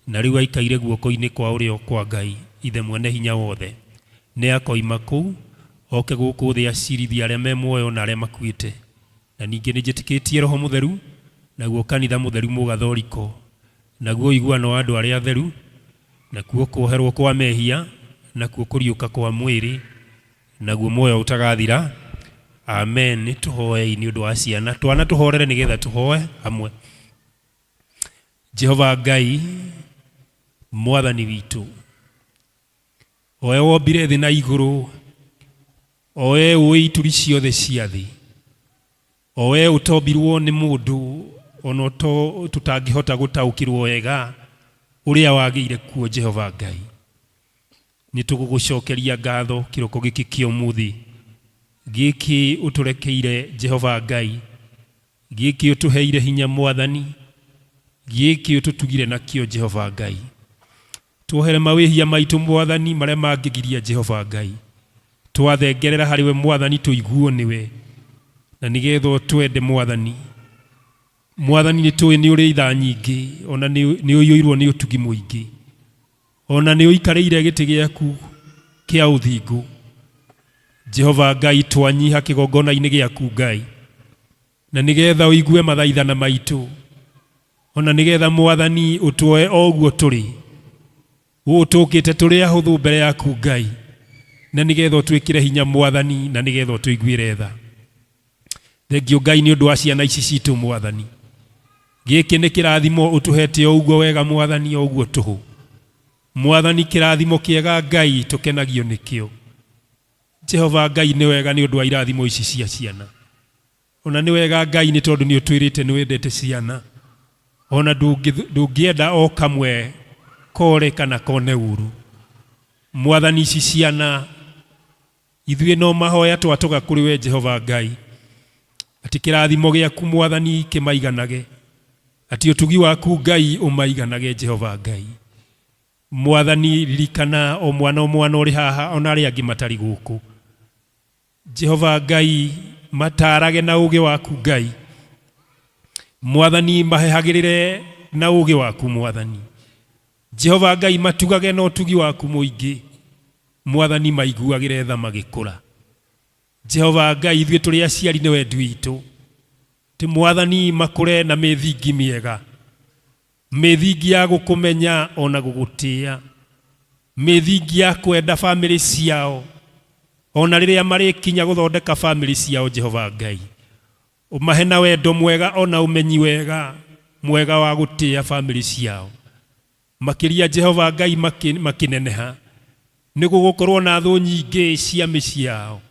na rĩu aikaire guoko-inĩ kwa ũrĩo kwa Ngai Ithe mwene hinya wothe. Nĩ akoima kũu oke gũkũ thĩ acirithie arĩa me muoyo na arĩa makuĩte. Na ningĩ nĩ njĩtĩkĩtie Roho Mũtheru, naguo kanitha mũtheru mũgathoriko, naguo ũiguano wa andũ arĩa atheru, nakuo kuoherwo kwa mehia, nakuo kũriũka kwa mwĩrĩ, naguo muoyo ũtagathira. Amen. Nĩ tũhoei nĩ ũndũ wa ciana. Twana tũhorere nĩgetha tũhoe hamwe. Jehova Ngai mwathani witũ, owe wombire thĩ na igũrũ, owe ũĩ ituri ciothe cia thĩ, owe ũtombirwo nĩ mũndũ ona tũtangĩhota gũtaũkĩrwo wega ũrĩa wagĩire kuo. Jehova Ngai, nĩ tũgũgũcokeria ngatho kĩroko gĩkĩ kĩa ũmũthĩ gĩkĩ ũtũrekeire. Jehova Ngai, gĩkĩ ũtũheire hinya, mwathani, gĩkĩ ũtũtugire nakĩo. Jehova Ngai, tuohere mawĩhia maitũ, mwathani, marĩa mangĩgiria. Jehova Ngai, twathengerera harĩ we, mwathani, tũiguo nĩwe na nĩgetha ũtwende, mwathani. Mwathani, nĩ tũĩ nĩ ũrĩ ithaa nyingĩ, ona nĩ ũiyũirwo nĩ ũtugi mũingĩ, ona nĩ ũikarĩire gĩtĩ gĩaku kĩa ũthingu. Jehova Ngai, twanyiha kĩgongona-inĩ gĩaku, Ngai, na nĩgetha ũigue mathaithana maitũ, ona nĩgetha, mwathani, ũtuoe o ũguo tũrĩ, ũũ tũkĩte tũrĩ ahũthũ mbere yaku, Ngai, na nĩgetha ũtwĩkĩre hinya, mwathani, na nĩgetha ũtũiguĩre tha. Thengio, Ngai, nĩ ũndũ wa ciana ici citũ, mwathani. Gĩkĩ nĩ kĩrathimo ũtũhete o ũguo wega Mwathani, o ũguo tũhũ. Mwathani, kĩrathimo kĩega Ngai tũkenagio nĩkĩo. Jehova Ngai, nĩ wega nĩ ũndũ wa irathimo ici cia ciana. Ona nĩ wega Ngai nĩ tondũ nĩ ũtwĩrĩte nĩ wendete ciana. Ona ndũngĩenda o kamwe kore kana kone ũru. Mwathani, ici ciana ithuĩ no mahoya twatũga kũrĩ we Jehova Ngai, atĩ kĩrathimo gĩaku Mwathani kĩmaiganage, atĩ ũtugi waku Ngai ũmaiganage Jehova Ngai. Mwathani, ririkana o mwana o mwana ũrĩ haha ona arĩa angĩ matarĩ gũkũ. Jehova Ngai, matarage na ũũgĩ waku Ngai. Mwathani, mahehagĩrĩre na ũũgĩ waku Mwathani. Jehova Ngai, matugage na ũtugi waku mũingĩ. Mwathani, maiguagĩre tha magĩkũra. Jehova Ngai, ithuĩ tũrĩ aciari nĩ wendi witũ ti Mwathani makũre na mĩthingi mĩega, mĩthingi ya gũkũmenya ona gũgũtĩa, mĩthingi ya kwenda bamĩrĩ ciao ona rĩrĩa marĩkinya gũthondeka bamĩrĩ ciao. Jehova Ngai, ũmahe na wendo mwega ona ũmenyi wega mwega wa gũtĩa bamĩrĩ ciao makĩria. Jehova Ngai, makĩneneha nĩ gũgũkorwo na thũ nyingĩ cia mĩciĩ yao,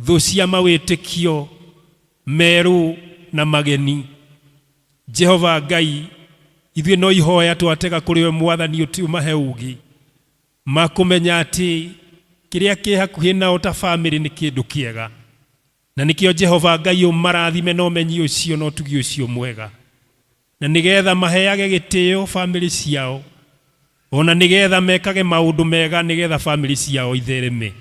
thũ cia mawĩtĩkio merũ na mageni. Jehova Ngai, ithuĩ no ihoya twatega kũrĩ we Mwathani, ũti ũmahe ũũgĩ makũmenya atĩ kĩrĩa kĩ hakuhĩ nao ta bamĩrĩ nĩ kĩndũ kĩega, na nĩkĩo Jehova Ngai ũmarathime na ũmenyi ũcio na ũtugi ũcio mwega, na nĩgetha maheage gĩtĩo bamĩrĩ ciao, ona nĩgetha mekage maũndũ mega, nĩgetha bamĩrĩ ciao ithereme.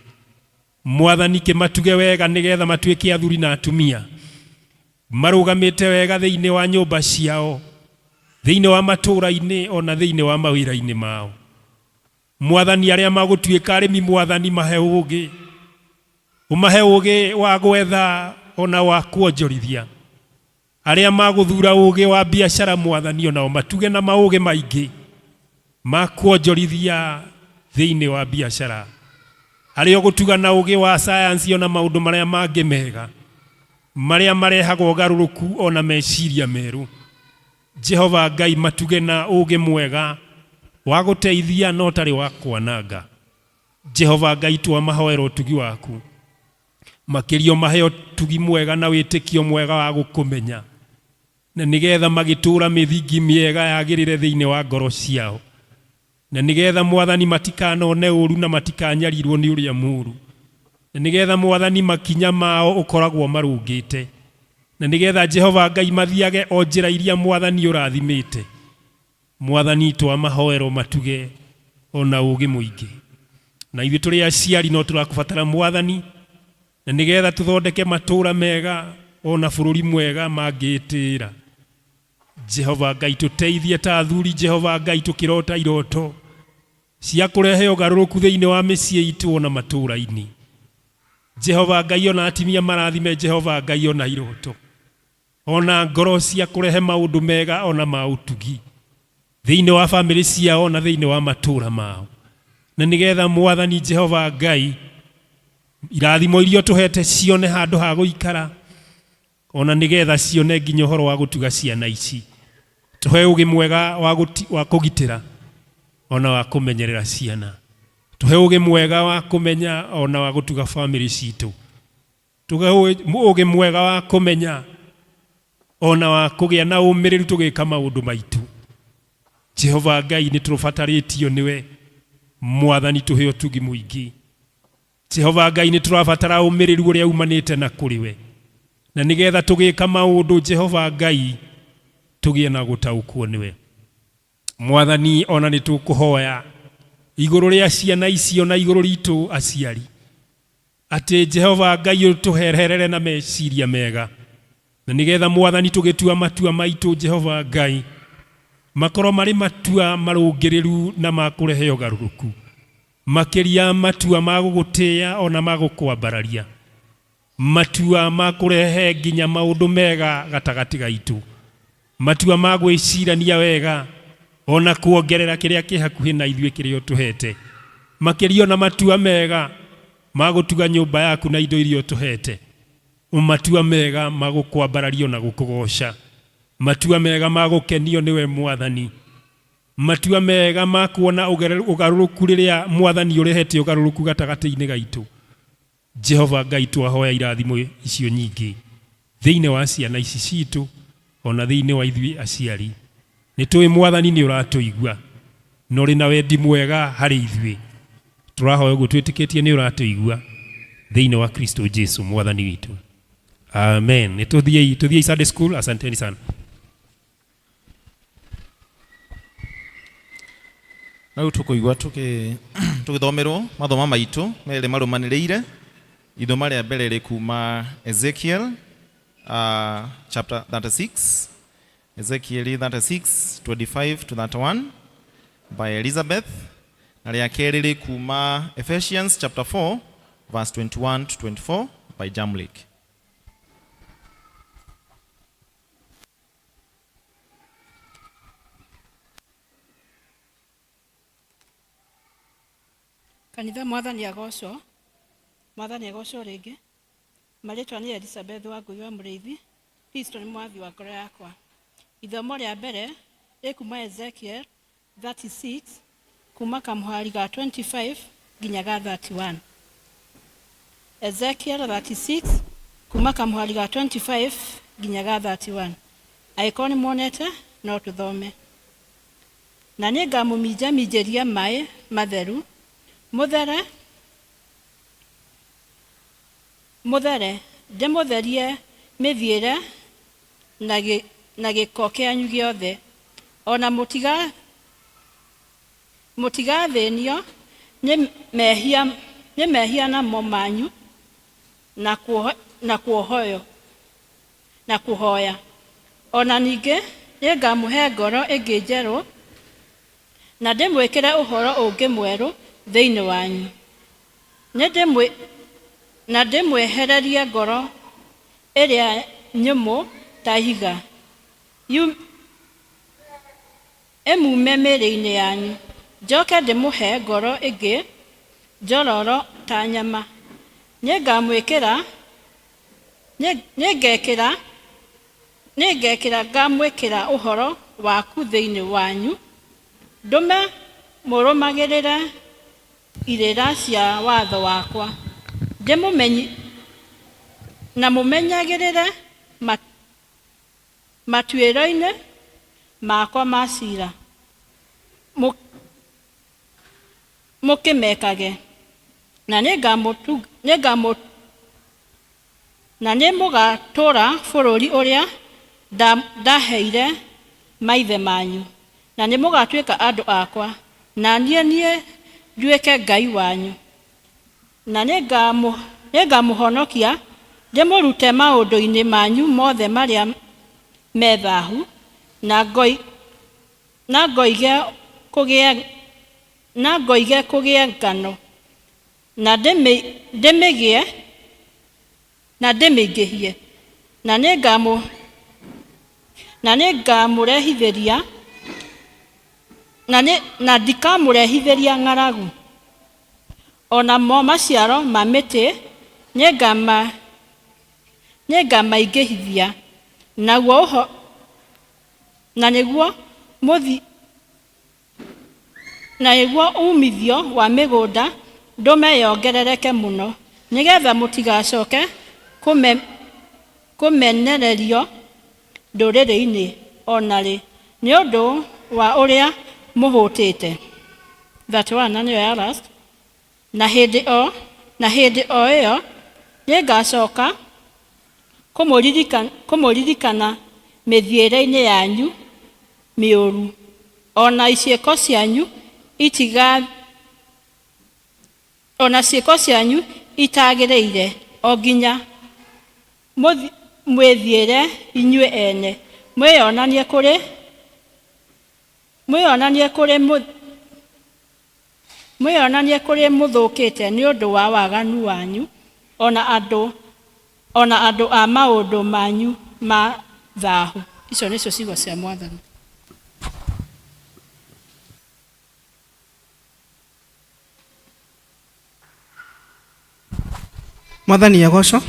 Mwathani, kĩmatuge wega nĩgetha matuĩke athuri na atumia marũgamĩte wega thĩinĩ wa nyũmba ciao, thĩinĩ wa matũũra-inĩ, ona thĩinĩ wa mawĩra-inĩ mao. Mwathani, arĩa magũtuĩka arĩmi, Mwathani, mahe ũũgĩ, ũmahe ũũgĩ wa gwetha ona wa kuonjorithia. Arĩa magũthura ũũgĩ wa biacara, Mwathani, onao matuge na maũũgĩ maingĩ ma kuonjorithia thĩinĩ wa biacara. Arĩa ũgũtuga na ũũgĩ wa sayansi ona maũndũ marĩa mangĩ mega marĩa marehaga ũgarũrũku ona meciria merũ, Jehova Ngai, matuge na ũũgĩ mwega wa gũteithia no ũtarĩ wa kwananga. Jehova Ngai, twamahoera ũtugi waku makĩria, ũmahe ũtugi mwega na wĩtĩkio mwega wa gũkũmenya, na nĩgetha magĩtũũra mĩthingi mĩega yagĩrĩre thĩinĩ wa ngoro ciao, na nĩgetha Mwathani matikanone ũru na matikanyarirwo nĩ ũrĩa mũũru, na nĩgetha Mwathani makinya mao ũkoragwo marũngĩte, na nĩgetha Jehova Ngai mathiage o njĩra iria Mwathani ũrathimĩte. Mwathani, twamahoera matuge ona ũũgĩ mũingĩ. Na ithuĩ tũrĩ aciari no tũrakũbatara Mwathani, na nĩgetha tũthondeke matũũra mega ona bũrũri mwega mangĩĩtĩĩra. Jehova Ngai, tũteithie ta athuri. Jehova Ngai, tũkĩrota iroto cia kũrehe ũgarũrũku thĩinĩ wa mĩciĩ itũ ona matũũra-inĩ. Jehova Ngai, ona atimia marathime. Jehova Ngai, ona iroto ona ngoro cia kũrehe maũndũ mega ona ma ũtugi thĩinĩ wa bamĩrĩ ciao na thĩinĩ wa matũũra mao, na nĩgetha Mwathani Jehova Ngai irathimo iria ũtũhete cione handũ ha gũikara, ona nĩgetha cione nginya ũhoro wa gũtuga ciana ici. Tũhe ũũgĩ mwega wa kũgitĩra ona wa kũmenyerera ciana. Tũhe ũũgĩ mwega wa kũmenya ona wa gũtuga bamĩrĩ citũ. Tũhe ũũgĩ mwega wa kũmenya ona wa kũgĩa na ũmĩrĩru tũgĩka maũndũ maitũ. Jehova Ngai, nĩ tũbatarĩtio nĩwe Mwathani, tũhe ũtugi mũingĩ. Jehova Ngai, nĩ tũrabatara ũmĩrĩru ũrĩa umanĩte na kũrĩ we, na nĩgetha tũgĩka maũndũ, Jehova Ngai, tũgĩe na gũtaũkwo nĩwe. Mwathani, ona nĩ tũkũhoya igũrũ rĩa ciana icio na igũrũ ritũ aciari, atĩ Jehova Ngai ũtũherere na meciria mega, na nĩgetha Mwathani tũgĩtua matua maitũ, Jehova Ngai, makorwo marĩ matua marũngĩrĩru na makũrehe ũgarũrũku makĩria, matua ma gũgũtĩĩa ona ma gũkwambararia, matua ma kũrehe nginya maũndũ mega gatagatĩ gaitũ, matua ma gwĩcirania wega ona kuongerera kĩrĩa kĩ hakuhĩ na ithuĩ kĩrĩa ũtũhete makĩria, ona matua mega ma gũtuga nyũmba yaku na indo iria ũtũhete, matua mega ma gũkwambararia na gũkũgoca. Matua mega ma gũkenio nĩwe Mwathani, matua mega ma kuona ũgarũrũku rĩrĩa Mwathani ũrehete ũgarũrũku gatagatĩ-inĩ gaitũ. Jehova Ngai, twahoya irathimo icio nyingĩ thĩinĩ wa ciana ici citũ ona thĩinĩ wa ithuĩ aciari. Nĩ tũĩ Mwathani nĩ ũratũigua na ũrĩ na wendi mwega harĩ ithuĩ. Tũrahoya ũguo twĩtĩkĩtie nĩ ũratũigua thĩinĩ wa Kristo Jesu Mwathani witũ, amen. Nĩ tũthiĩi, tũthiĩi Sunday school. Asanteni sana. Na rĩu tũkũigua tũgĩthomerwo mathoma maitũ merĩ marũmanĩrĩire. Ithoma rĩa mbere rĩ kuma Ezekiel chapter 36, Ezekiel 36 25 to 31 by Elizabeth, na rĩa kerĩ rĩ kuma Ephesians chapter 4 verse 21 to 24 by Jamlik. Kanitha, Mwathani agocwo. Mwathani agocwo rĩngĩ. Marĩtwa nĩ Elizabeth wa Ngũi wa Mũrĩithi. Kristo nĩ mwathi wa ngoro yakwa. Ithomo rĩa mbere rĩ kuma Ezekiel 36, kuma kamũhari ga 25 nginya ga 31. Ezekiel 36, kuma kamũhari ga 25 nginya ga 31. Angĩkorwo nĩ muonete, no tũthome. Na nĩ ngamũminjaminjĩria maĩ matheru, mũthere, mũthere, ndĩmũtherie mĩthiĩre na gĩko kĩanyu gĩothe. Ona mũtigathĩnio nĩ mehia namo manyu na kuohoyo na kũhoya. Ona ningĩ nĩngamũhe ngoro ĩngĩ njerũ, na ndĩmwĩkĩre ũhoro ũngĩ mwerũ thĩinĩ wanyu. Na ndĩmwehererie ngoro ĩrĩa nyũmũ ta ihiga, ĩmume mĩĩrĩ-inĩ yanyu, njoke ndĩmũhe ngoro ĩngĩ njororo ta nyama. Nĩngamwĩkĩra nĩngekĩra nĩngekĩra ngamwĩkĩra ũhoro waku thĩinĩ wanyu, ndũme mũrũmagĩrĩre irĩra cia watho wakwa, ndĩmũmenyi na mũmenyagĩrĩre matuĩro-inĩ makwa ma cira, mũkĩmekage. Na nĩmũgatũũra bũrũri ũrĩa ndaheire maithe manyu, na nĩmũgatuĩka andũ akwa, na niĩ nduĩke Ngai wanyu. Na nĩngamũhonokia ndĩmũrute maũndũ-inĩ manyu mothe marĩa me thahu, na ngoige kũgĩe ngano, na ndĩmĩgĩe na ndĩmĩingĩhie. Na nĩngamũrehithĩria na ndikamũrehithĩria ng'aragu. O namo maciaro ma mĩtĩ nĩngamaingĩhithia, na nĩguo uumithio wa mĩgũnda ndũme yongerereke mũno, nĩgetha mũtigacoke kũmenererio ndũrĩrĩ-inĩ o na rĩ, nĩ ũndũ wa ũrĩa mũhũtĩte. 31, na nĩyo ya last. Na hĩndĩ o ĩyo nĩngacoka kũmũririkana mĩthiĩre-inĩ yanyu mĩũru, o na ciĩko cianyu itiga o na ciĩko cianyu itagĩrĩire, o nginya mwĩthiĩre inyuĩ ene, mwĩyonanie kũrĩ mũthũkĩte nĩ ũndũ wa waganu wanyu, o na andũ a maũndũ manyu ma thahu. Icio nĩcio ciugo cia Mwathani. Mwathani agocwo.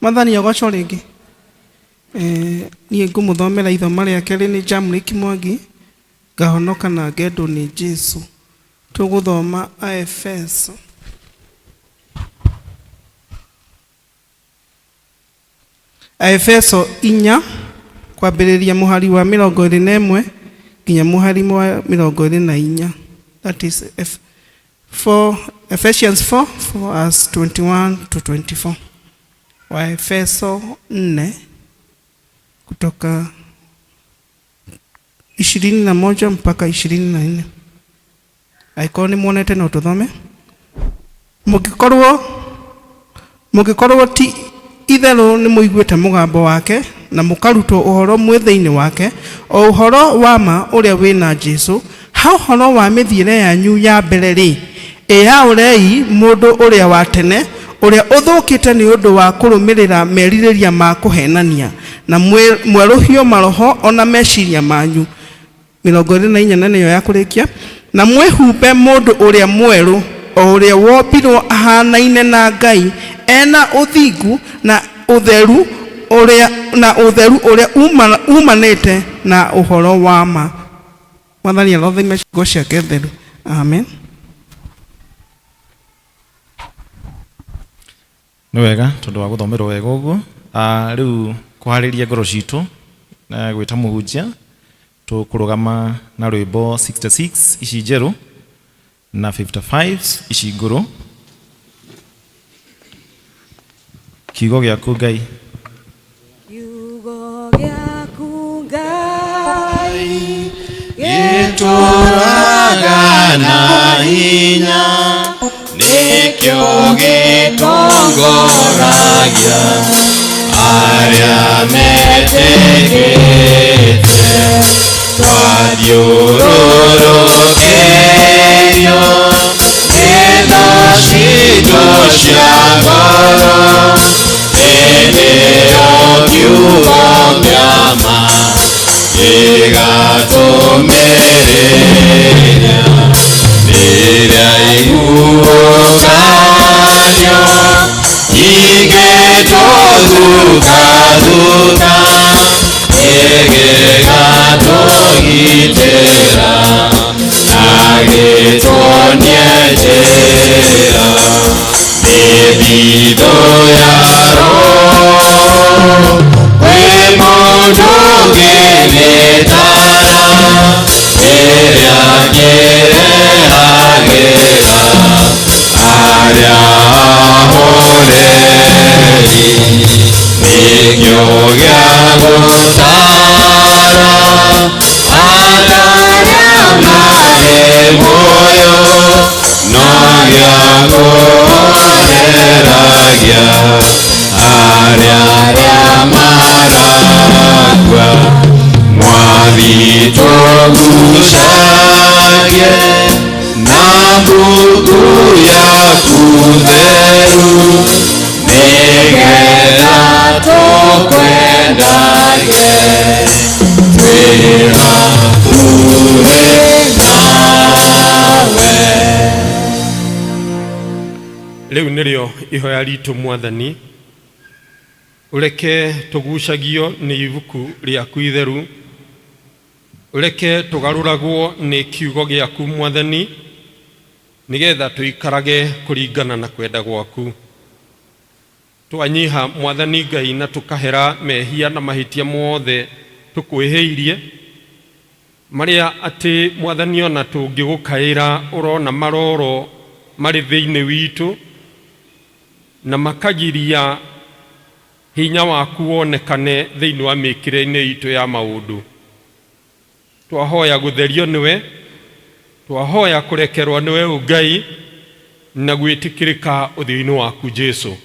Mwathani agocwo rĩngĩ. Niĩ ngũmũthomera ithoma rĩa kerĩ nĩ Jamrick Mwangi, ngahonoka na ngendwo nĩ Jesu. Tũgũthoma Aefeso. Aefeso 4 kwambĩrĩria mũhari wa 21 nginya mũhari wa 24. That is F 4, Ephesians 4, 4 verse 21 to 24. Waefeso 4 kutoka 21 mpaka 24. Angĩkorwo nĩ muonete no tũthome. Mũngĩkorwo ti itherũ nĩ mũiguĩte mũgambo wake na mũkarutwo ũhoro mwĩ thĩinĩ wake, o ũhoro wa ma ũrĩa wĩ na Jesu, ha ũhoro wa mĩthiĩre yanyu ya mbere rĩ, ĩyaũrei mũndũ ũrĩa wa tene, ũrĩa ũthũkĩte nĩ ũndũ wa kũrũmĩrĩra merirĩria ma kũhenania, na mwerũhio maroho ona meciria manyu. 24 na nĩyo ya kũrĩkia. Na mwĩhumbe mũndũ ũrĩa mwerũ, o ũrĩa wombirwo ahanaine na Ngai, ena ũthingu na ũtheru ũrĩa na ũtheru ũrĩa umanĩte na ũhoro wa ma. Mwathani arothime ciugo ciake theru. Amen. Nĩ wega tondũ wa gũthomerwo wega ũguo. Rĩu kũharĩria ngoro citũ na gwĩta mũhunjia, tũkũrũgama na rwĩmbo 66 ici njerũ na 55 ici ngũrũ. Kiugo gĩaku Ngai. Kiugo gĩaku Ngai gĩtũraga na hinya, nĩkĩo gĩtongoragia arĩa metĩkĩte. Twathiũrũrũkĩrio nĩ thũ citũ cia ngoro, hĩndĩ ĩyo kiugo kĩa ma gĩgatũmĩrĩria. Rĩrĩa ihuhũkanio igĩtũthukathuka, gĩgatũgitĩra na gĩtuonie njĩra. Mĩthithũ ya Roho kwĩ mũndũ ũngĩmĩtara, ĩrĩa kĩrehagĩra arĩa ahoreri. Nĩkĩo gĩa gũtara arĩa marĩ muoyo, no gĩa kũhoreragia arĩa marakua. Mwathi tũgucagie na mbuku yaku theru, nĩgetha tũkwendage twĩ hakuhĩ nawe. Rĩu nĩrĩo ihoya ritũ Mwathani, ũreke tũgucagio nĩ ibuku rĩaku itheru, ũreke tũgarũragwo nĩ kiugo gĩaku Mwathani, nĩgetha tũikarage kũringana na kwenda gwaku. Twanyiha Mwathani Ngai na tũkahera mehia na mahĩtia mothe tũkwĩhĩirie, marĩa atĩ Mwathani ona tũngĩgũkaĩra ũrona maroro marĩ thĩinĩ witũ na makagiria hinya waku wonekane thĩinĩ wa mĩkĩre-inĩ itũ ya maũndũ. Twahoya gũtherio nĩwe, twahoya kũrekerwo nĩwe Ngai, na gwĩtĩkĩrĩka ũthiũ-inĩ waku Jesu,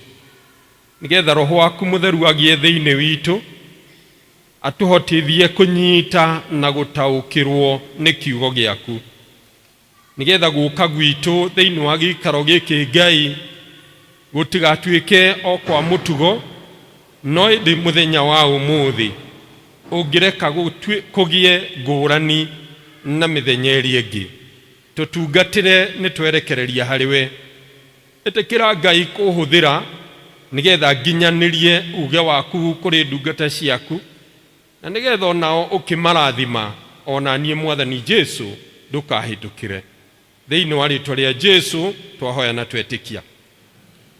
nĩgetha Roho waku mũtheru agĩe thĩinĩ witũ, atũhotithie kũnyita na gũtaũkĩrwo nĩ kiugo gĩaku, nĩgetha gũka gwitũ thĩinĩ wa gĩikaro gĩkĩ Ngai gũtigatuĩke o kwa mũtugo, no ĩndĩ mũthenya wa ũmũthĩ ũngĩreka kũgĩe ngũrani na mĩthenya ĩrĩa ĩngĩ. Tũtungatĩre nĩ twerekereria harĩ we. Ĩtĩkĩra Ngai kũhũthĩra Nĩgetha nginyanĩrie uge waku kũrĩ ndungata ciaku, na nĩgetha onao ũkĩmarathima, ona niĩ Mwathani Jesu ndũkahĩtũkĩre. Thĩinĩ wa rĩtwa rĩa Jesu twahoya na twetĩkia,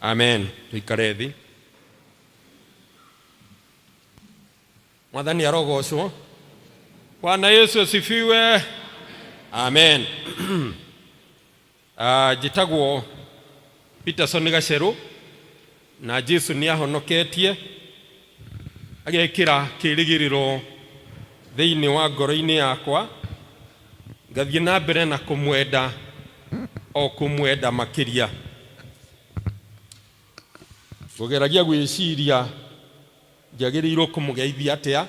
amen. Tũikare thĩ. Mwathani arogocwo. Bwana Yesu asifiwe. Amen. Njĩtagwo Peterson Gacerũ, na Jesu nĩ ahonoketie agekĩra kĩrĩgĩrĩro thĩinĩ wa ngoro-inĩ yakwa, ngathiĩ na mbere na kũmwenda o kũmwenda makĩria. Ngũgeragia gwĩciria njagĩrĩirwo kũmũgeithia atĩa.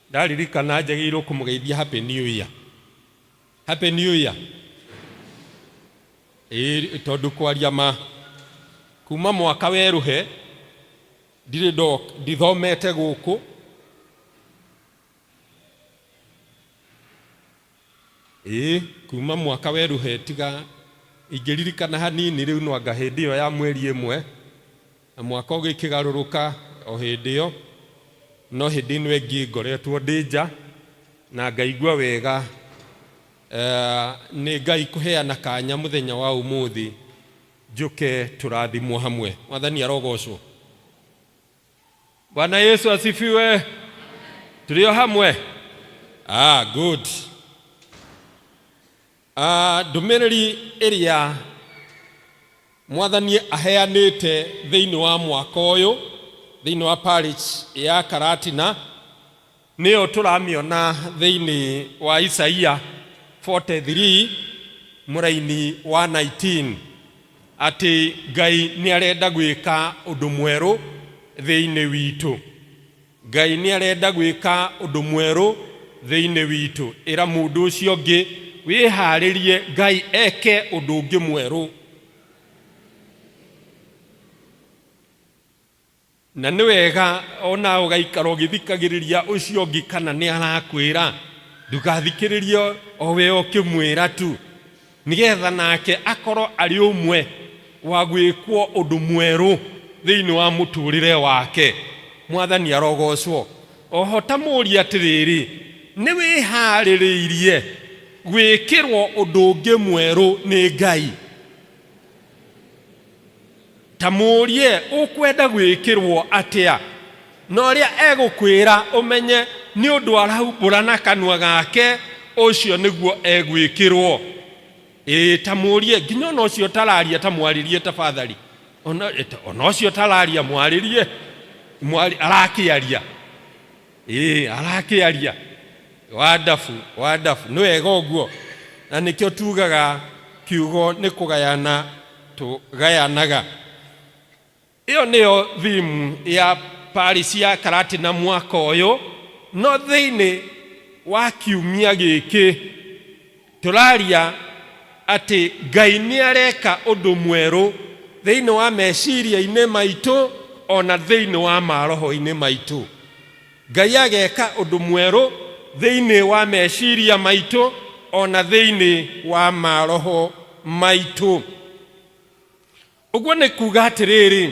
Ndaririkana njagĩrĩirwo kũmũgeithia Happy New Year. Happy New Year. Ĩĩ, tondũ kwaria ma, kuma mwaka werũhe ndirĩ ndithomete gũkũ. Ĩĩ, kuma mwaka werũhe, tiga ingĩririkana hanini rĩu, no anga hĩndĩ ĩyo ya mweri ĩmwe na mwaka ũgĩkĩgarũrũka o hĩndĩ ĩyo, no hĩndĩ ĩno ĩngĩ ngoretwo ndĩ nja na ngaigua wega nĩ Ngai kũheana kanya mũthenya wa ũmũthĩ njũke tũrathimwo hamwe. Mwathani arogocwo. Bwana Yesu asifiwe. Tũrĩ o hamwe. Ah, good. Ndũmĩrĩri ĩrĩa Mwathani aheanĩte thĩinĩ wa mwaka ũyũ thĩinĩ wa parish ya Karatina nĩyo tũramĩona thĩinĩ wa Isaia 43 mũraini wa 19, atĩ Ngai nĩ arenda gwĩka ũndũ mwerũ thĩinĩ witũ. Ngai nĩ arenda gwĩka ũndũ mwerũ thĩinĩ witũ. Ĩra mũndũ ũcio ũngĩ, wĩharĩrie Ngai eke ũndũ ũngĩ mwerũ. Na nĩ wega ona ũgaikara ũgĩthikagĩrĩria ũcio ũngĩ kana nĩ arakwĩra, ndũgathikĩrĩrie o we ũkĩmwĩra tu, nĩgetha nake akorwo arĩ ũmwe wa gwĩkwo ũndũ mwerũ thĩinĩ wa mũtũrĩre wake. Mwathani arogocwo. Oho ta mũũrie atĩrĩrĩ, nĩ wĩharĩrĩirie gwĩkĩrwo ũndũ ũngĩ mwerũ nĩ Ngai? Ta mũũrie, ũkwenda gwĩkĩrwo atĩa? Na ũrĩa egũkwĩra ũmenye nĩ ũndũ araumbũra na kanua gake, ũcio nĩguo egwĩkĩrwo. Ĩĩ, ta mũũrie, nginya ona ũcio ũtararia, ta mwarĩrie tafadhali. Ona ũcio ũtararia mwarĩrie, arakĩaria. Ĩĩ, arakĩaria. Wonderful, wonderful. Nĩ wega ũguo. Na nĩkĩo tugaga kiugo nĩ kũgayana tũgayanaga. Ĩyo nĩyo theme ya parish ya Karatina mwaka ũyũ, no thĩinĩ wa kiumia gĩkĩ tũraria atĩ Ngai nĩ areka ũndũ mwerũ thĩinĩ wa meciria-inĩ maitũ ona thĩinĩ wa maroho-inĩ maitũ. Ngai ageka ũndũ mwerũ thĩinĩ wa meciria maitũ ona thĩinĩ wa maroho maitũ. Ũguo nĩ kuga atĩrĩrĩ,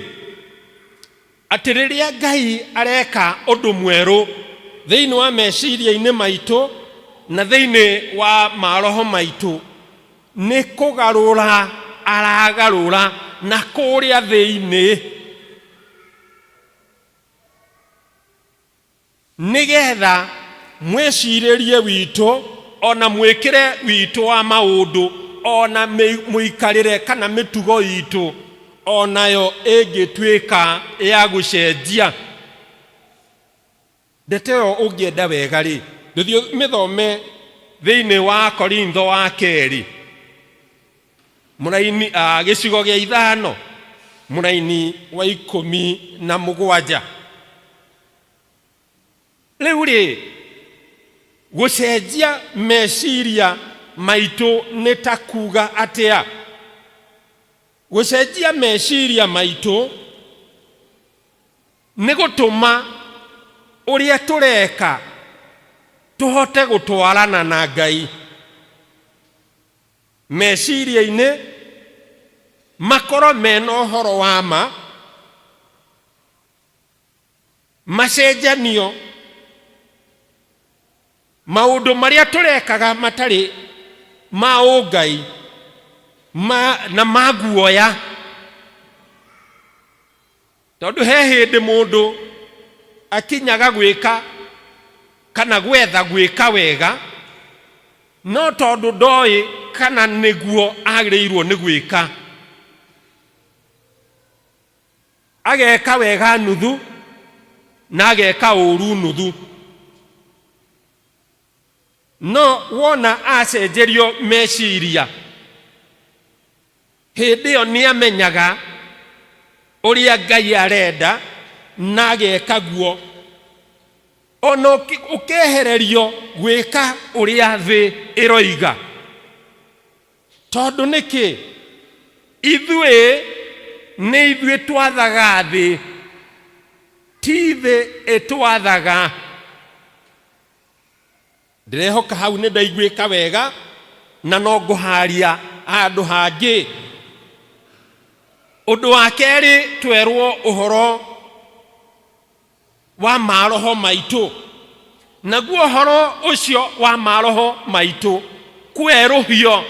atĩ rĩrĩa Ngai areka ũndũ mwerũ thĩinĩ wa meciria-inĩ maitũ na thĩinĩ wa maroho maitũ, nĩ kũgarũra aragarũra na kũrĩa thĩinĩ, nĩgetha mwĩcirĩrie witũ ona mwĩkĩre witũ wa maũndũ ona mũikarĩre kana mĩtugo itũ onayo ĩngĩtuĩka ya gũcenjia. Ndeto ĩyo ũngĩenda wega rĩ, ndũthiĩ mĩthome thĩinĩ wa Korintho wa kerĩ mũraini gĩcigo gĩa 5 mũraini wa 17. Rĩu rĩ, gũcenjia meciria maitũ nĩ ta kuga atĩa? Gũcenjia meciria maitũ nĩ gũtũma ũrĩa tũreka tũhote gũtwarana na Ngai. Meciria-inĩ makorwo mena ũhoro wa ma, Macenjanio maũndũ marĩa tũrekaga matarĩ ma ũngai ma, na ma guoya. Tondũ he hĩndĩ mũndũ akinyaga gwĩka kana gwetha gwĩka wega, no tondũ ndoĩ kana nĩguo agĩrĩirwo nĩ gwĩka, ageka wega nuthu na ageka ũru nuthu. No wona acenjerio meciria, hĩndĩ ĩyo nĩ amenyaga ũrĩa Ngai arenda na ageka guo. Ona ũkehererio gwĩka ũrĩa thĩ ĩroiga. Tondũ nĩkĩ? Ithuĩ nĩ ithuĩ twathaga thĩ, ti thĩ ĩtwathaga. Ndĩrehoka hau nĩ ndaiguĩka wega na no ngũharia handũ hangĩ. Ũndũ wa kerĩ, twerwo ũhoro wa maroho maitũ. Naguo ũhoro ũcio wa maroho maitũ kwerũhio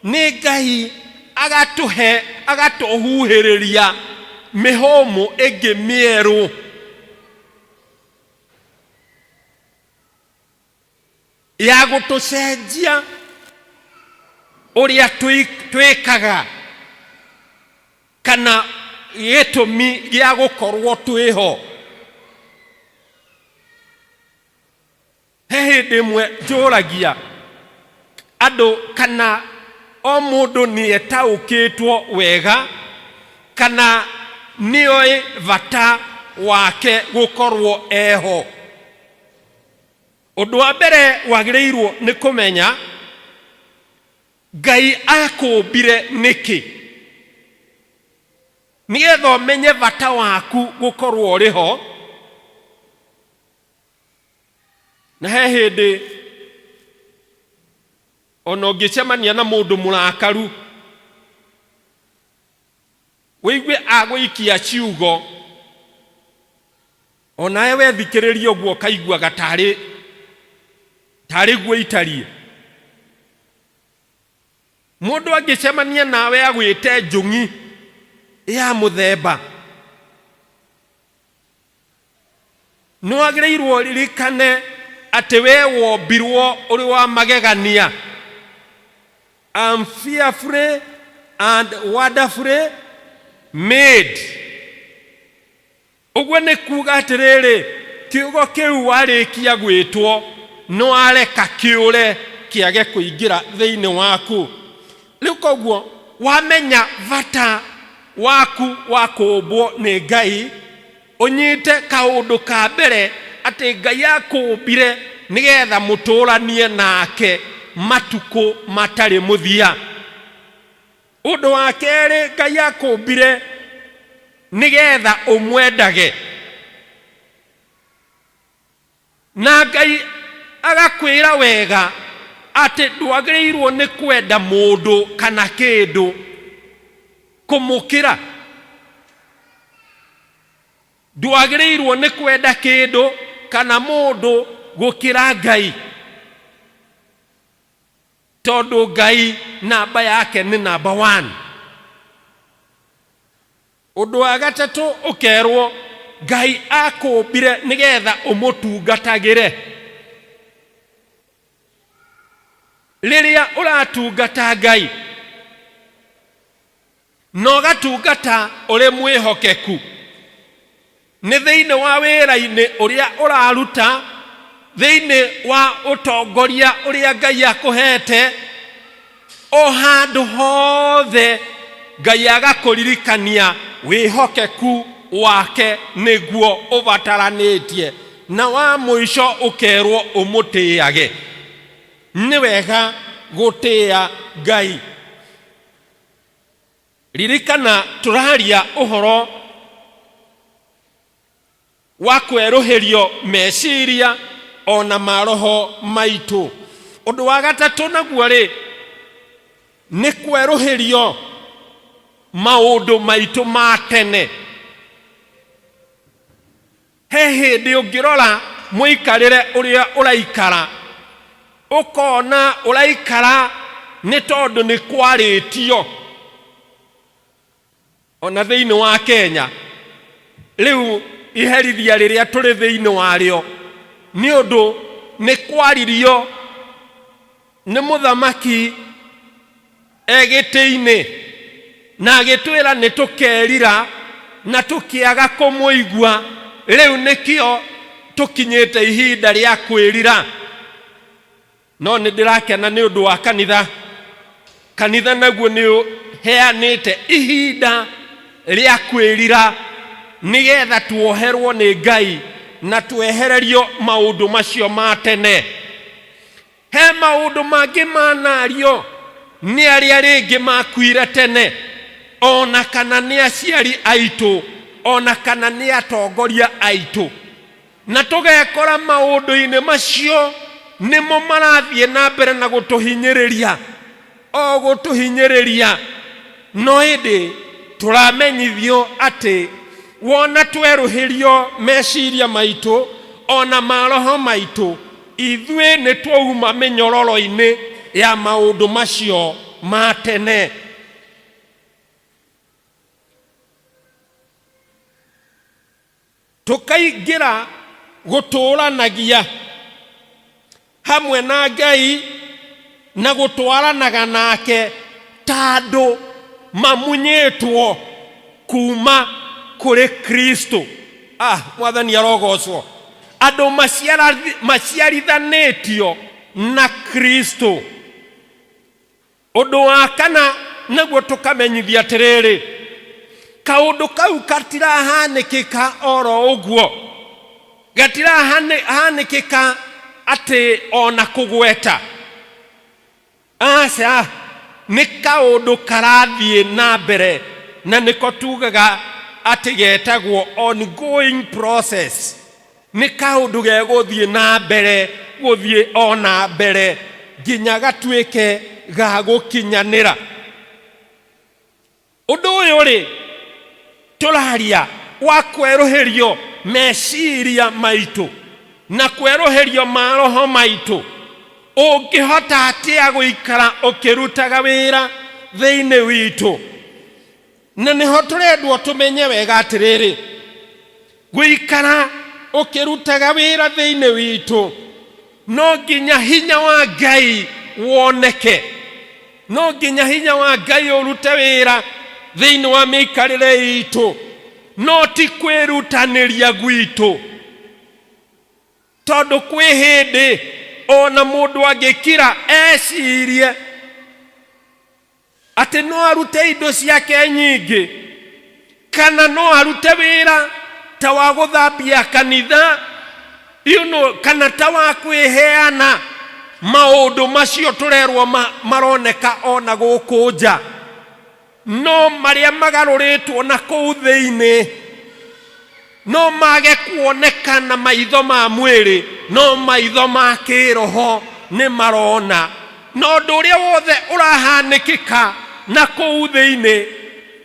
nĩ Ngai agatũhe, agatũhuhĩrĩria mĩhũmũ ĩngĩ mĩerũ. Ya gũtũcenjia ũrĩa twĩkaga kana gĩtũmi gĩa gũkorwo twĩho. He hĩndĩ ĩmwe njũragia andũ kana o mũndũ nĩ etaũkĩtwo wega kana nĩoĩ bata wake gũkorwo eho. Ũndũ wa mbere wagĩrĩirwo nĩ kũmenya Ngai akũmbire nĩkĩ, nĩgetha ũmenye bata waku gũkorwo ũrĩ ho. Na he hĩndĩ ona ũngĩcemania na mũndũ mũrakaru, ũigue agũikia ciugo, onawe wethikĩrĩria ũguo ũkaiguaga tarĩ tarĩ guo itariĩ. Mũndũ angĩcemania nawe agwĩte njũng'i ya mũthemba, nĩ wagĩrĩirwo ũririkane atĩ we wombirwo ũrĩ wa magegania. I'm fearfully and wonderfully made. Ũguo nĩ kuuga atĩrĩrĩ, kiugo kĩu warĩkia gwĩtwo nĩ wareka kĩũre kĩage kũingĩra thĩinĩ waku. Rĩu koguo wamenya bata waku wa kũũmbwo nĩ Ngai, ũnyite kaũndũ ka mbere atĩ Ngai akũũmbire nĩgetha mũtũranie nake matukũ matarĩ mũthia. Ũndũ wa kerĩ, Ngai akũmbire nĩgetha ũmwendage. Na Ngai agakwĩra wega atĩ ndwagĩrĩirwo nĩ kwenda mũndũ kana kĩndũ kũmũkĩra. Ndwagĩrĩirwo nĩ kwenda kĩndũ kana mũndũ gũkĩra Ngai. Tondũ Ngai namba yake nĩ namba one. Ũndũ wa gatatũ ũkerwo Ngai akũmbire nĩgetha ũmũtungatagĩre. Rĩrĩa ũratungata Ngai na ũgatungata ũrĩ mwĩhokeku, nĩ thĩinĩ wa wĩra-inĩ ũrĩa ũraruta, thĩinĩ wa ũtongoria ũrĩa Ngai akũhete, o handũ hothe Ngai agakũririkania wĩhokeku wake nĩguo ũbataranĩtie, na wa mũico ũkerwo ũmũtĩage. Nĩ wega gũtĩa Ngai. Ririkana tũraria ũhoro wa kwerũhĩrio meciria ona maroho maitũ. Ũndũ wa gatatũ naguo rĩ, nĩ kwerũhĩrio maũndũ maitũ ma tene. He He hĩndĩ ũngĩrora mũikarĩre ũrĩa ũraikara, ũkona ũraikara nĩ tondũ nĩ kwarĩtio. Ona thĩinĩ wa Kenya rĩu iherithia rĩrĩa tũrĩ thĩinĩ warĩo nĩ ũndũ nĩ kwaririo nĩ mũthamaki e gĩtĩ-inĩ na agĩtwĩra nĩ tũkerira na tũkĩaga kũmũigua. Rĩu nĩkĩo tũkinyĩte ihinda rĩa kwĩrira. No nĩ ndĩrakena nĩ ũndũ wa kanitha. Kanitha naguo nĩ ũheanĩte ihinda rĩa kwĩrira nĩgetha tuoherwo nĩ Ngai na twehererio maũndũ macio ma tene. He maũndũ mangĩ manario nĩ arĩa rĩngĩ makuire tene, ona kana nĩ aciari aitũ, ona kana nĩ atongoria aitũ. Na tũgekora maũndũ-inĩ macio nĩmo marathiĩ na mbere na gũtũhinyĩrĩria, o gũtũhinyĩrĩria. No ĩndĩ tũramenyithio atĩ wona twerũhĩrio meciria maitũ ona maroho maitũ, ithuĩ nĩ twauma mĩnyororo-inĩ ya maũndũ macio ma tene. Tũkaingĩra gũtũũranagia hamwe na Ngai na gũtwaranaga nake ta andũ mamunyĩtwo kuma kũrĩ Kristo. Ah, Mwathani arogocwo. Andũ maciarithanĩtio na Kristo. Ũndũ wa kana naguo tũkamenyithia atĩrĩrĩ, kaũndũ kau katirahanĩkĩka oro ũguo, gatirahanĩkĩka atĩ ona kũgweta, aca, nĩ kaũndũ karathiĩ na mbere, na nĩko tugaga atĩ getagwo ongoing process. Nĩ kaũndũ gegũthiĩ na mbere, gũthiĩ o na mbere nginya gatuĩke ga gũkinyanĩra. Ũndũ ũyũ-rĩ, tũraria wa kwerũhĩrio meciria maitũ na kwerũhĩrio maroho maitũ, ũngĩhota atĩa gũikara ũkĩrutaga wĩra thĩinĩ witũ? Na nĩho tũrendwo tũmenye wega atĩrĩrĩ, gũikara ũkĩrutaga wĩra thĩinĩ witũ no nginya hinya wa Ngai woneke, no nginya hinya wa Ngai ũrute wĩra thĩinĩ wa mĩikarĩre itũ, no ti kwĩrutanĩria gwitũ. Tondũ kwĩ hĩndĩ ona mũndũ angĩkira ecirie atĩ no arute indo ciake nyingĩ, kana no arute wĩra ta wa gũthambia kanitha, you know, kana ta wa kwĩheana, maũndũ macio tũrerwo maroneka ona gũkũ nja, no marĩa magarũrĩtwo na kũu thĩinĩ no mage kuoneka na maitho ma mwĩrĩ, no maitho ma kĩĩroho nĩ marona. Na ũndũ ũrĩa wothe ũrahanĩkĩka na kũu thĩinĩ,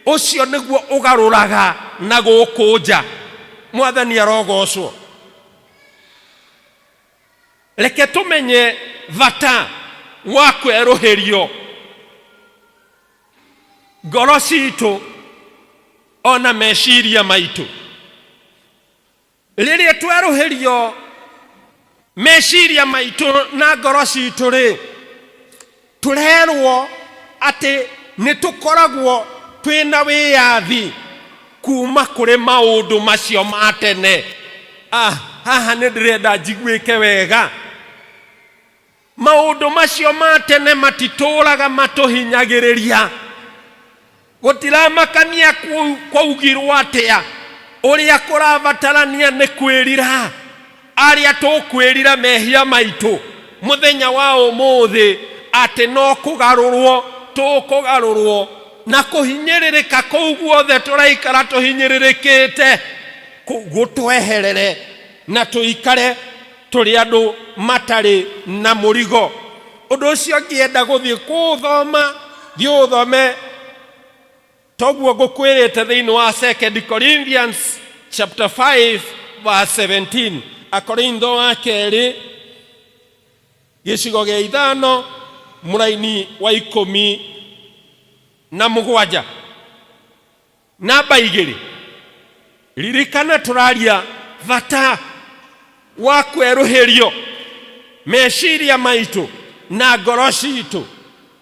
ũcio nĩguo ũgarũraga na gũkũ nja. Mwathani arogocwo. Reke tũmenye bata wa kwerũhĩrio ngoro citũ ona meciria maitũ. Rĩrĩa twerũhĩrio meciria maitũ na ngoro citũ rĩ, tũrerwo atĩ nĩ tũkoragwo twĩna wĩyathi kuma kũrĩ maũndũ macio ma tene. Ah, haha nĩ ndĩrenda njiguĩke wega. Maũndũ macio ma tene matitũũraga matũhinyagĩrĩria. Gũtiramakania kwaugirwo atĩa, ũrĩa kũrabatarania nĩ kwĩrira. Arĩa tũkwĩrira mehia maitũ mũthenya wa ũmũthĩ atĩ no kũgarũrwo tũkũgarũrwo na kũhinyĩrĩrĩka kũu guothe tũraikara tũhinyĩrĩrĩkĩte gũtweherere na tũikare tũrĩ andũ matarĩ na mũrigo. Ũndũ ũcio ngĩenda gũthiĩ kũũthoma, thiĩ ũthome toguo ngũkwĩrĩte thĩinĩ wa 2 Corinthians chapter 5 verse 17. Akorintho wa kerĩ gĩcigo gĩa ithano mũraini wa 17. Namba 2, ririkana tũraria bata wa kwerũhĩrio meciria maitũ na ngoro citũ.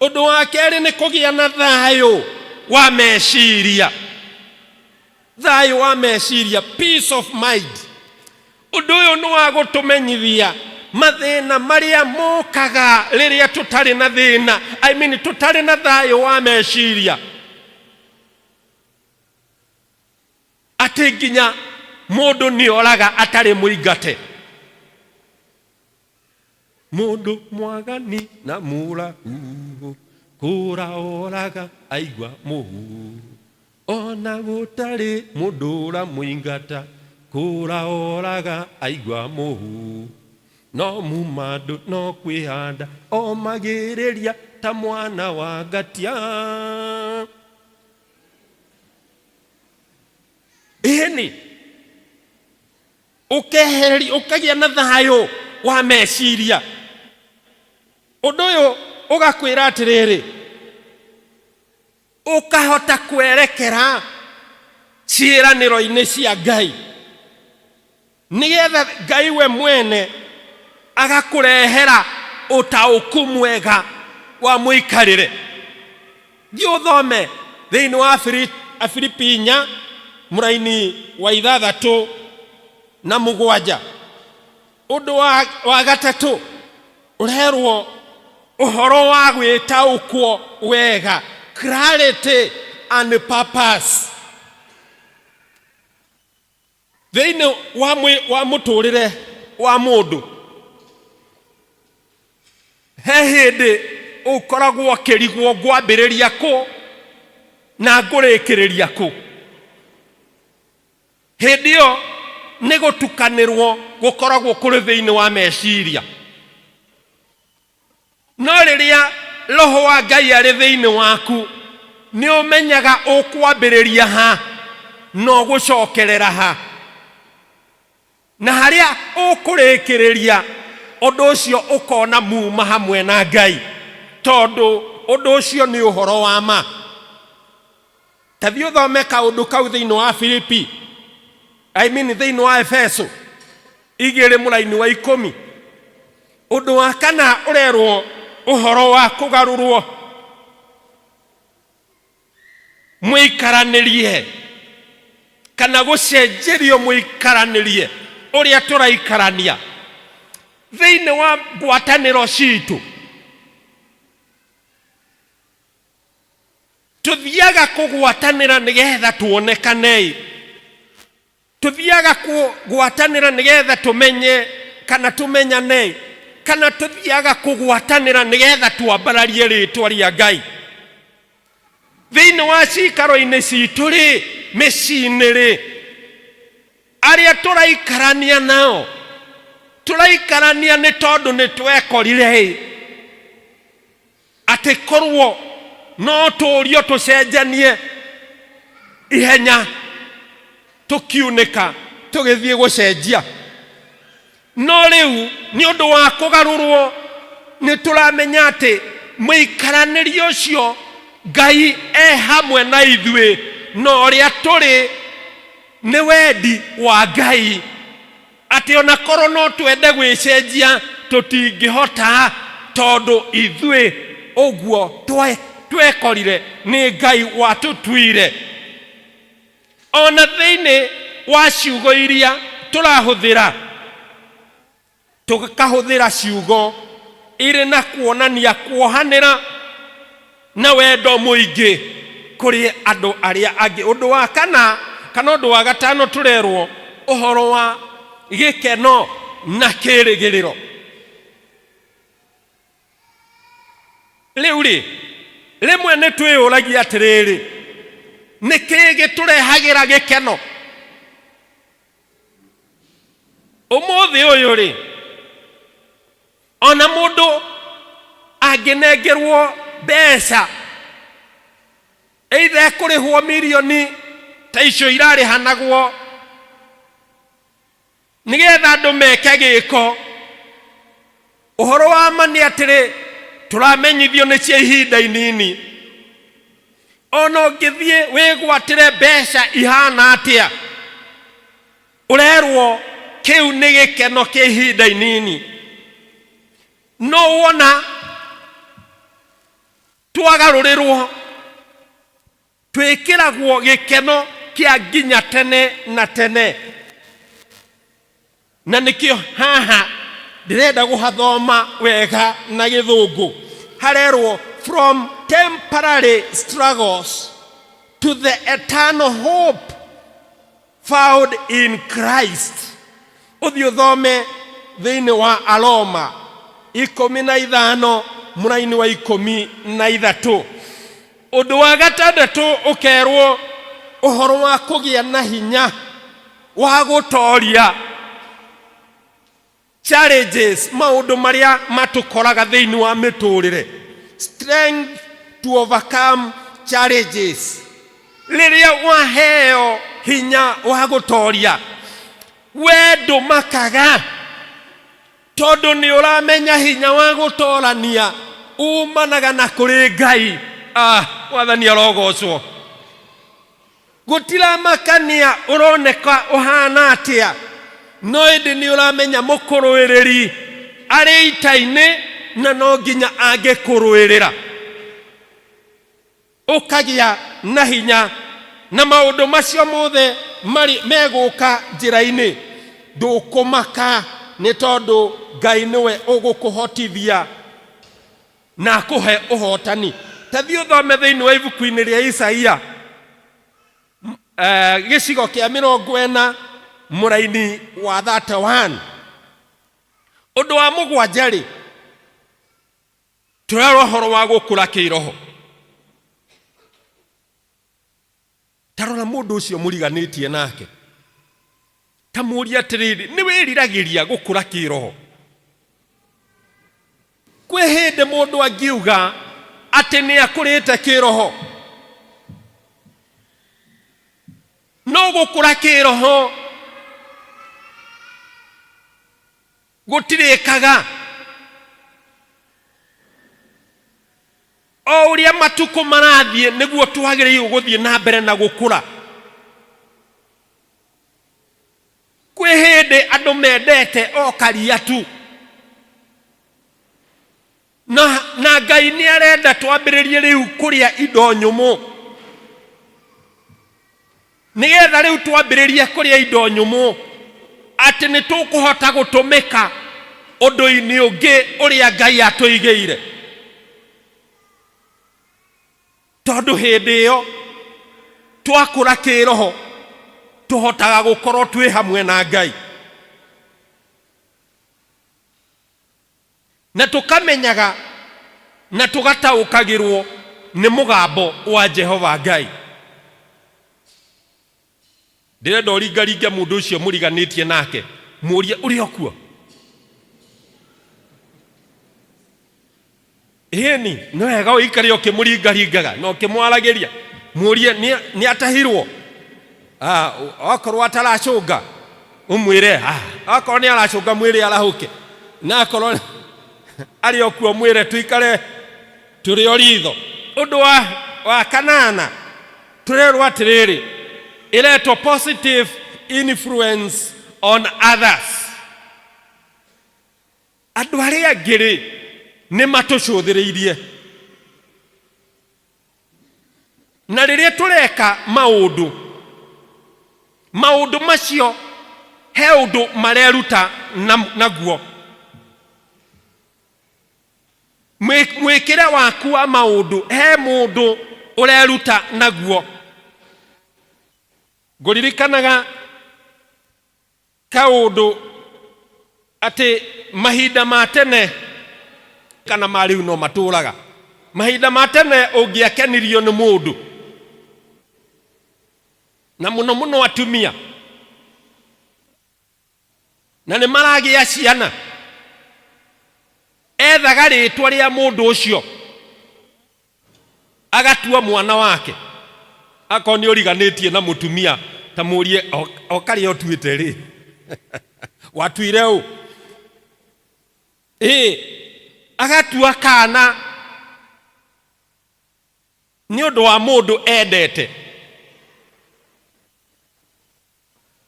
Ũndũ wa kerĩ nĩ kũgĩa na thayũ wa meciria, thayũ wa meciria, peace of mind. Ũndũ ũyũ nĩ wa gũtũmenyithia mathĩna marĩa mokaga rĩrĩa tũtarĩ na thĩna, I mean tũtarĩ na thayũ wa meciria, atĩ nginya mũndũ nĩ oraga atarĩ mũingate. Mũndũ mwagani na mũrahu kũra oraga aigua mũhu, ona gũtarĩ mũndũ ũramũingata, kũra oraga aigua mũhu, no mumandũ no kwĩhanda omagĩrĩria ta mwana wa ngatia. Ĩni ũkeheri ũkagĩa na thayũ wa meciria. Ũndũ ũyũ ũgakwĩra atĩrĩrĩ, ũkahota kwerekera ciĩranĩro-inĩ cia Ngai, nĩgetha Ngai we mwene agakũrehera ũtaũku mwega wa mũikarĩre. Thiĩ ũthome thĩinĩ wa Afilipi 4 mũraini wa 6 na 7. Ũndũ wa gatatũ ũrerwo ũhoro wa gwĩtaũkwo wega, clarity and purpose. Thĩinĩ wa mũtũrĩre wa mũndũ he hĩndĩ ũkoragwo ũkĩrigwo ngwambĩrĩria kũ na ngũrĩkĩrĩria kũ. Hĩndĩ ĩyo nĩ gũtukanĩrwo gũkoragwo kũrĩ thĩinĩ wa meciria. No rĩrĩa Roho wa Ngai arĩ thĩinĩ waku, nĩ ũmenyaga ũkwambĩrĩria ha na ũgũcokerera ha, na harĩa ũkũrĩkĩrĩria ũndũ ũcio ũkona muma hamwe na Ngai, tondũ ũndũ ũcio nĩ ũhoro wa ma. Ta thiĩ ũthome kaũndũ kau thĩinĩ wa Filipi, I mean thĩinĩ wa Efeso 2 mũraini wa 10. Ũndũ wa kana ũrerwo ũhoro wa kũgarũrwo mũikaranĩrie kana gũcenjerio mũikaranĩrie ũrĩa tũraikarania thĩinĩ wa ngwatanĩro citũ. Tũthiaga kũgwatanĩra nĩgetha tuonekane, tũthiaga kũgwatanĩra nĩgetha tũmenye kana tũmenyane, kana tũthiaga kũgwatanĩra nĩgetha twambararie rĩtwa rĩa Ngai. Thĩinĩ wa cikaro-inĩ citũ rĩ, mĩciĩ-inĩ rĩ, arĩa tũraikarania nao tũraikarania nĩ tondũ nĩ twekorire atĩ korwo no tũrio tũcenjanie ihenya tũkiunĩka tũgĩthiĩ gũcenjia. No rĩu nĩ ũndũ wa kũgarũrwo nĩ tũramenya atĩ mũikaranĩrie ũcio Ngai e hamwe na ithuĩ, na ũrĩa tũrĩ nĩ wendi wa Ngai, atĩ ona korwo no twende gwĩcenjia tũtingĩhota, tondũ ithuĩ ũguo twekorire nĩ Ngai watũtuire. Ona thĩinĩ wa ciugo iria tũrahũthĩra, tũkahũthĩra ciugo irĩ na kuonania kuohanĩra na wendo mũingĩ kũrĩ andũ arĩa angĩ. Ũndũ wa kana kana ũndũ wa gatano tũrerwo ũhoro wa gĩkeno na kĩrĩgĩrĩro. Rĩu rĩ, rĩmwe nĩ twĩyũragia atĩrĩrĩ, nĩ kĩĩ gĩtũrehagĩra gĩkeno? Ũmũthĩ ũyũ rĩ, ona mũndũ angĩnengerwo mbeca either ekũrĩhwo mirioni ta icio irarĩhanagwo Nĩgetha andũ meke gĩko. Ũhoro wa ma nĩ atĩrĩ, tũramenyithio nĩ cia ihinda inini. Ona ũngĩthiĩ wĩgwatĩre mbeca ihana atĩa, ũrerwo kĩu nĩ gĩkeno kĩa ihinda inini. No wona twagarũrĩrwo, twĩkĩragwo gĩkeno kĩa nginya tene na tene. Na nĩkĩo haha ndĩrenda gũhathoma wega na Gĩthũngũ. Harerwo from temporary struggles to the eternal hope found in Christ. Ũthiĩ ũthome thĩinĩ wa Aroma 15 mũraini wa 13. Ũndũ wa gatandatũ ũkerwo ũhoro wa kũgĩa na hinya wa gũtoria challenges, maũndũ marĩa matũkoraga thĩinĩ wa mĩtũrĩre. Strength to overcome challenges. Rĩrĩa waheo hinya wa gũtoria, we ndũmakaga, tondũ nĩ ũramenya hinya wa gũtorania umanaga na kũrĩ Ngai. Ah, Mwathani arogocwo. Gũtiramakania ũroneka ũhana atĩa, no ĩndĩ nĩ ũramenya mũkũrũĩrĩri arĩ ita-inĩ na no nginya angĩkũrũĩrĩra. Ũkagĩa na hinya na maũndũ macio mothe marĩ megũka njĩra-inĩ, ndũkũmaka nĩ tondũ Ngai nĩwe ũgũkũhotithia na akũhe ũhotani. Ta thiĩ ũthome thĩinĩ wa ibuku-inĩ rĩa Isaia gĩcigo kĩa 40 mũraini wa 31. Ũndũ wa mũgwanja rĩ, tũrarora ũhoro wa gũkũra kĩroho. Ta rora mũndũ ũcio mũriganĩtie nake, ta mũrie atĩrĩrĩ, nĩ wĩriragĩria gũkũra kĩroho? Kwĩ hĩndĩ mũndũ angiuga atĩ nĩ akũrĩte kĩroho, no gũkũra kĩroho gũtirĩkaga. O ũrĩa matukũ marathiĩ nĩguo twagĩrĩirwo gũthiĩ na mbere na gũkũra. Kwĩ hĩndĩ andũ mendete o karia tu, na Ngai nĩ arenda twambĩrĩrie rĩu kũrĩa indo nyũmũ, nĩgetha rĩu twambĩrĩrie kũrĩa indo nyũmũ atĩ nĩ tũkũhota gũtũmĩka ũndũ-inĩ ũngĩ ũrĩa Ngai atũigĩire. Tondũ hĩndĩ ĩyo twakũra kĩroho tũhotaga gũkorwo twĩ hamwe na Ngai, na tũkamenyaga na tũgataũkagĩrwo nĩ mũgambo wa Jehova Ngai. Ndĩrenda ũringaringe mũndũ ũcio mũriganĩtie nake, mũrie ũrĩ o kuo. Ĩni, nĩ wega ũikare ũkĩmũringaringaga na ũkĩmwaragĩria, mũrie nĩ atahirwo. Okorwo ataracũnga ũmwĩre, okorwo nĩ aracũnga mwĩre arahũke, na akorwo arĩ o kuo mwĩre tũikare tũrĩ o ritho. Ũndũ wa kanana tũrerwo atĩrĩrĩ, ĩretwo positive influence on others. Andũ arĩa angĩ rĩ, nĩ matũcũthĩrĩirie, na rĩrĩa tũreka maũndũ, maũndũ macio he ũndũ mareruta naguo. Mwĩkĩre waku wa maũndũ he mũndũ ũreruta naguo. Ngũririkanaga kaũndũ atĩ mahinda ma tene kana ma rĩu no matũraga. Mahinda ma tene ũngĩakenirio nĩ mũndũ, na mũno mũno atumia, na nĩ maragĩa ciana, ethaga rĩtwa rĩa mũndũ ũcio agatua mwana wake. Akorwo nĩ ũriganĩtie na mũtumia, ta mũrie o karĩa ũtuĩte rĩ, Watuire ũ? Ĩĩ, agatua kana nĩ ũndũ wa mũndũ endete.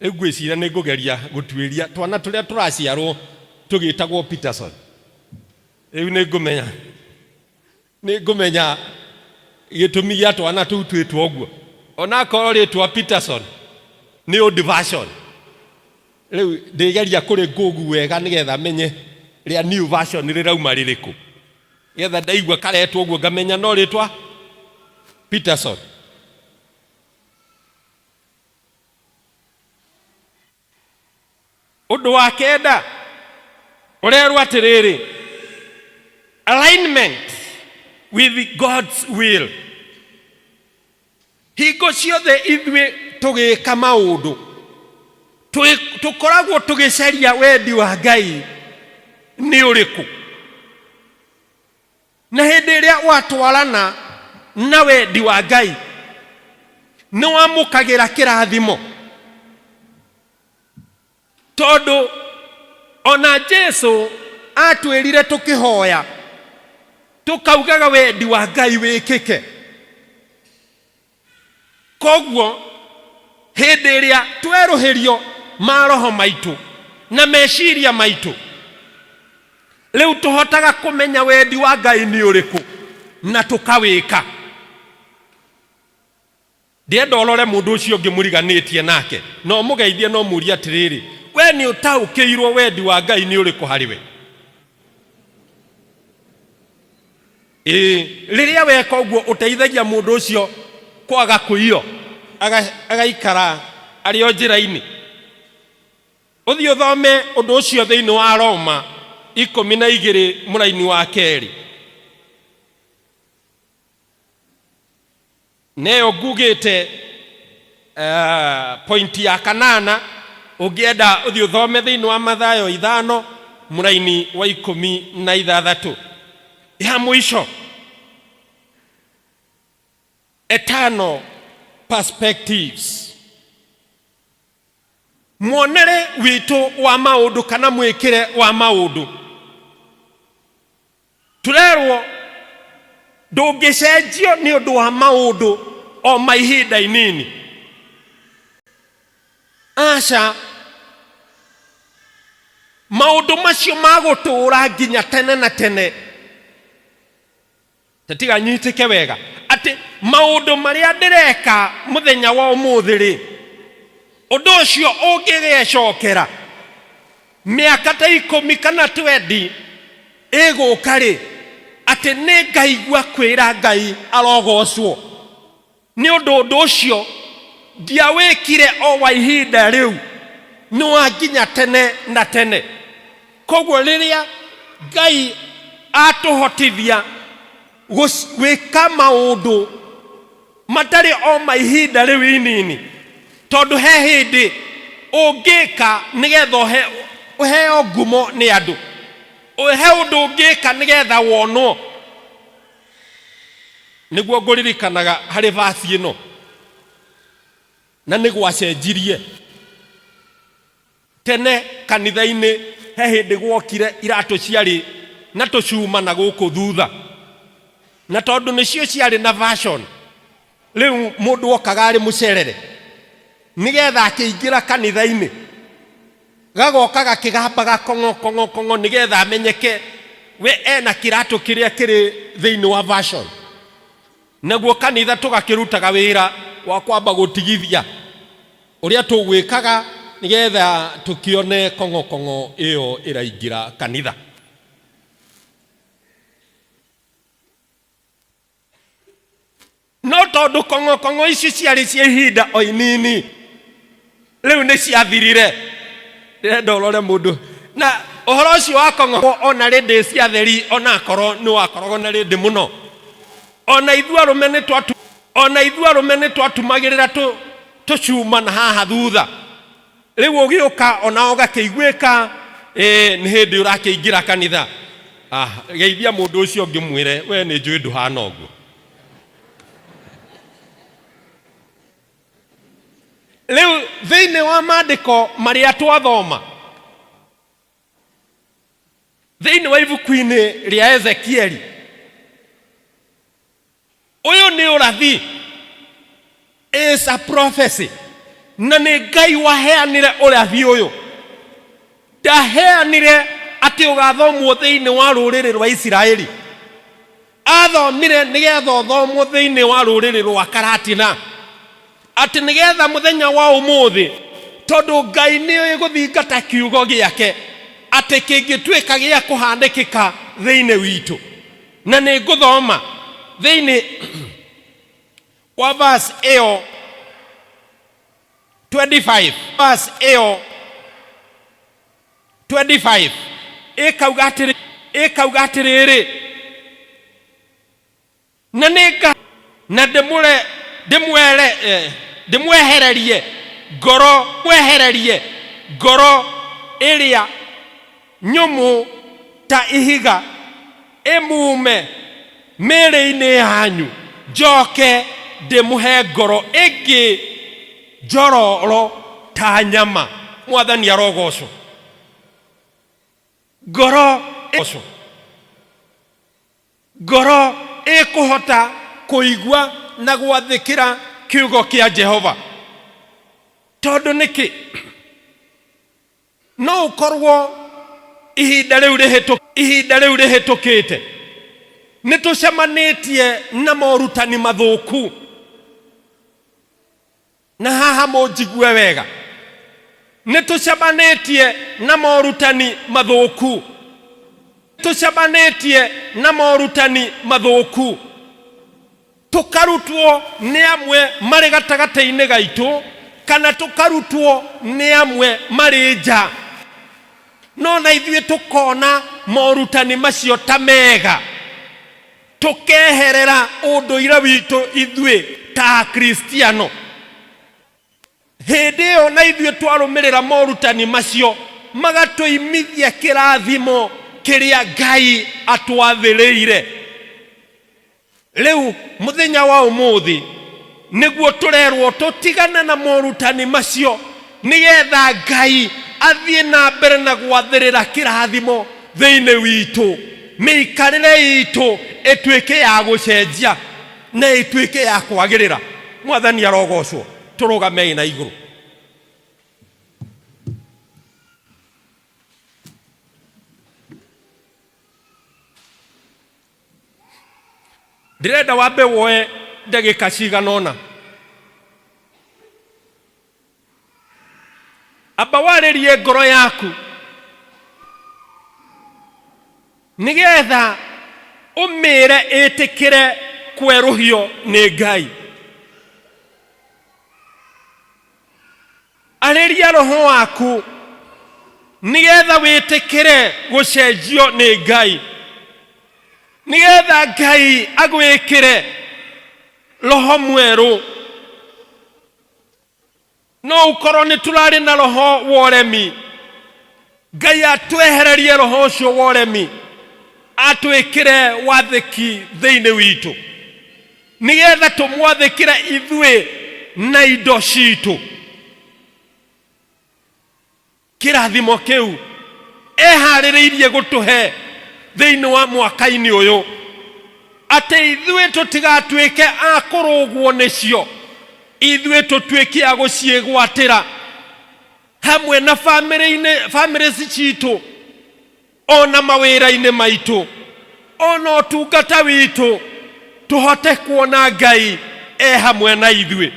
Rĩu ngwĩciria nĩ ngũgeria gũtuĩria twana tũrĩa tũraciarwo tũgĩtagwo Peterson. Rĩu nĩ ngũmenya nĩ ngũmenya gĩtũmi gĩa twana tũu twĩtwo ũguo. Onakorwo rĩtwa Peterson nĩ old version. Rĩu ndĩgeria kũrĩ Google wega nĩgetha menye rĩa new version rĩrauma rĩrĩkũ. Nĩgetha ndaigua karetwo ũguo ngamenya no rĩtwa Peterson. Ũndũ wa kenda ũrerwo atĩrĩrĩ, alignment with God's will. Hingo ciothe ithuĩ tũgĩka maũndũ tũkoragwo tũgĩcaria wendi wa Ngai nĩ ũrĩkũ. Na hĩndĩ ĩrĩa watwarana na wendi wa Ngai nĩ wamũkagĩra kĩrathimo, tondũ ona Jesu atwĩrire tũkĩhoya tũkaugaga wendi wa Ngai wĩkĩke. Koguo hĩndĩ ĩrĩa twerũhĩrio maroho maitũ na meciria maitũ, rĩu tũhotaga kũmenya wendi wa Ngai nĩ ũrĩkũ na tũkawĩka. Ndĩrenda ũrore mũndũ ũcio ũngĩ mũriganĩtie nake na ũmũgeithie na ũmũrie atĩrĩrĩ, we nĩ ũtaũkĩirwo wendi wa Ngai nĩ ũrĩkũ harĩ we? Ĩĩ, rĩrĩa weka ũguo ũteithagia mũndũ ũcio kwaga kũiywo, agaikara arĩ o njĩra-inĩ. Ũthiĩ ũthome ũndũ ũcio thĩinĩ wa Roma 12 mũraini wa kerĩ. Neyo ngugĩte point ya kanana, ũngĩenda ũthiĩ ũthome thĩinĩ wa Mathayo 5 mũraini wa 16. Ya mũico, eternal perspectives, muonere witũ wa maũndũ kana mwĩkĩre wa maũndũ. Tũrerwo ndũngĩcenjio nĩ ũndũ wa maũndũ o ma ihinda inini. Aca, maũndũ macio magũtũũra nginya tene na tene. Ta tiga nyitĩke wega atĩ maũndũ marĩa ndĩreka mũthenya wa ũmũthĩ rĩ, ũndũ ũcio ũngĩgecokera mĩaka ta 10 kana 20 ĩgũka rĩ, atĩ nĩ ngaigua kwĩra Ngai arogocwo nĩ ũndũ ũndũ ũcio ndiawĩkire o wa ihinda rĩu, nĩ wa nginya tene na tene. Koguo rĩrĩa Ngai atũhotithia gwĩka maũndũ matarĩ o ma ihinda rĩu inini, tondũ he hĩndĩ ũngĩka nĩgetha ũheo ngumo nĩ andũ, he ũndũ ũngĩka nĩgetha wonwo. Nĩguo ngũririkanaga harĩ vasi ĩno, na nĩ gwacenjirie. Tene kanitha-inĩ he hĩndĩ gwokire iratũ ciarĩ na tũcuma na gũkũ thutha, na tondũ nĩcio ciarĩ na fashion, rĩu mũndũ okaga arĩ mũcerere nĩgetha akĩingĩra kanitha-inĩ gagoka gakĩgambaga kong'o kong'o kong'o nĩgetha amenyeke we ena kĩratũ kĩrĩa kĩrĩ thĩinĩ wa fashion. Naguo kanitha tũgakĩrutaga wĩra wa kwamba gũtigithia ũrĩa tũgwĩkaga nĩgetha tũkĩone kong'o kong'o ĩyo ĩraingĩra kanitha. No tondũ kong'o kong'o ici ciarĩ cia ihinda o inini, rĩu nĩ ciathirire. Ndĩrenda ũrore mũndũ na ũhoro ũcio wa kong'o, ona rĩndĩ cia theri, ona akorwo nĩ wakoragwo na rĩndĩ mũno, ona ithuĩ arũme nĩ twatu, ona ithuĩ arũme nĩ twatumagĩrĩra tũcuma na haha thutha. Rĩu ũgĩũka ona ũgakĩiguĩka, nĩ hĩndĩ ũrakĩingĩra kanitha. Geithia mũndũ ũcio ũngĩ mwĩre, we nĩ njũĩ ndũhana ũguo. Rĩu thĩinĩ wa maandĩko marĩa twathoma, Thĩinĩ wa ibuku-inĩ rĩa Ezekieli, ũyũ nĩ ũrathi, is a prophecy, na nĩ Ngai waheanire ũrathi ũyũ. Ndaheanire atĩ ũgathomwo thĩinĩ wa rũrĩrĩ rwa Isiraeli, athomire nĩgetha ũthomwo thĩinĩ wa rũrĩrĩ rwa Karatina, atĩ nĩgetha mũthenya wa ũmũthĩ, tondũ Ngai nĩoĩ gũthingata kiugo gĩake atĩ kĩngĩtuĩka gĩa kũhanĩkĩka thĩinĩ witũ. Na nĩ ngũthoma thĩinĩ wa verse ĩyo 25, verse ĩyo 25 ĩkauga atĩrĩ, ĩkauga atĩrĩrĩ, na nĩ na ndĩmũre ndĩmwere eh, ndĩmwehererie ngoro, mwehererie ngoro ĩrĩa nyũmũ ta ihiga, ĩmume mĩĩrĩ-inĩ yanyu, njoke ndĩmũhe ngoro ĩngĩ njororo ta nyama. Mwathani arogocwo. Ngoro ĩgocwo, ngoro ĩkũhota kũigua na gwathĩkĩra kiugo kĩa Jehova. Tondũ nĩkĩ? No ũkorwo ihinda rĩu rĩhĩtũ ihinda rĩu rĩhĩtũkĩte nĩ tũcemanĩtie na morutani mathũku. Na haha mũnjigue wega, nĩ tũcemanĩtie na morutani mathũku, tũcemanĩtie na morutani mathũku, tũkarutwo nĩ amwe marĩ gatagatĩ-inĩ gaitũ, kana tũkarutwo nĩ amwe marĩ nja, no na ithuĩ tũkona morutani macio ta mega, tũkeherera ũndũire witũ ithuĩ ta Akristiano. Hĩndĩ ĩyo na ithuĩ twarũmĩrĩra morutani macio, magatũimithia kĩrathimo kĩrĩa Ngai atwathĩrĩire. Rĩu mũthenya wa ũmũthĩ nĩguo tũrerwo tũtigane na morutani macio, nĩgetha Ngai athiĩ na mbere na gwathĩrĩra kĩrathimo thĩinĩ witũ, mĩikarĩre itũ ĩtuĩke ya gũcenjia na ĩtuĩke ya kwagĩrĩra. Mwathani arogocwo. Tũrũgamei na igũrũ. Ndĩrenda wambe woe ndagĩka cigana ũna, amba warĩrie ngoro yaku, nĩgetha ũmĩre ĩtĩkĩre kwerũhio nĩ Ngai. Arĩria roho waku nĩgetha wĩtĩkĩre gũcenjio nĩ Ngai, nĩgetha Ngai agwĩkĩre roho mwerũ. No ũkorwo nĩ tũrarĩ na roho wa ũremi, Ngai atwehererie roho ũcio wa ũremi, atwĩkĩre wathĩki thĩinĩ witũ, nĩgetha tũmwathĩkĩre ithuĩ na indo citũ. Kĩrathimo kĩu eharĩrĩirie gũtũhe thĩinĩ wa mwaka-inĩ ũyũ, atĩ ithuĩ tũtigatuĩke a kũrũgwo nĩcio, ithuĩ tũtuĩke a gũciĩgwatĩra hamwe na famĩlĩ-inĩ, famĩlĩ citũ, ona mawĩra-inĩ maitũ, ona ũtungata witũ, tũhote kuona Ngai e hamwe na ithuĩ.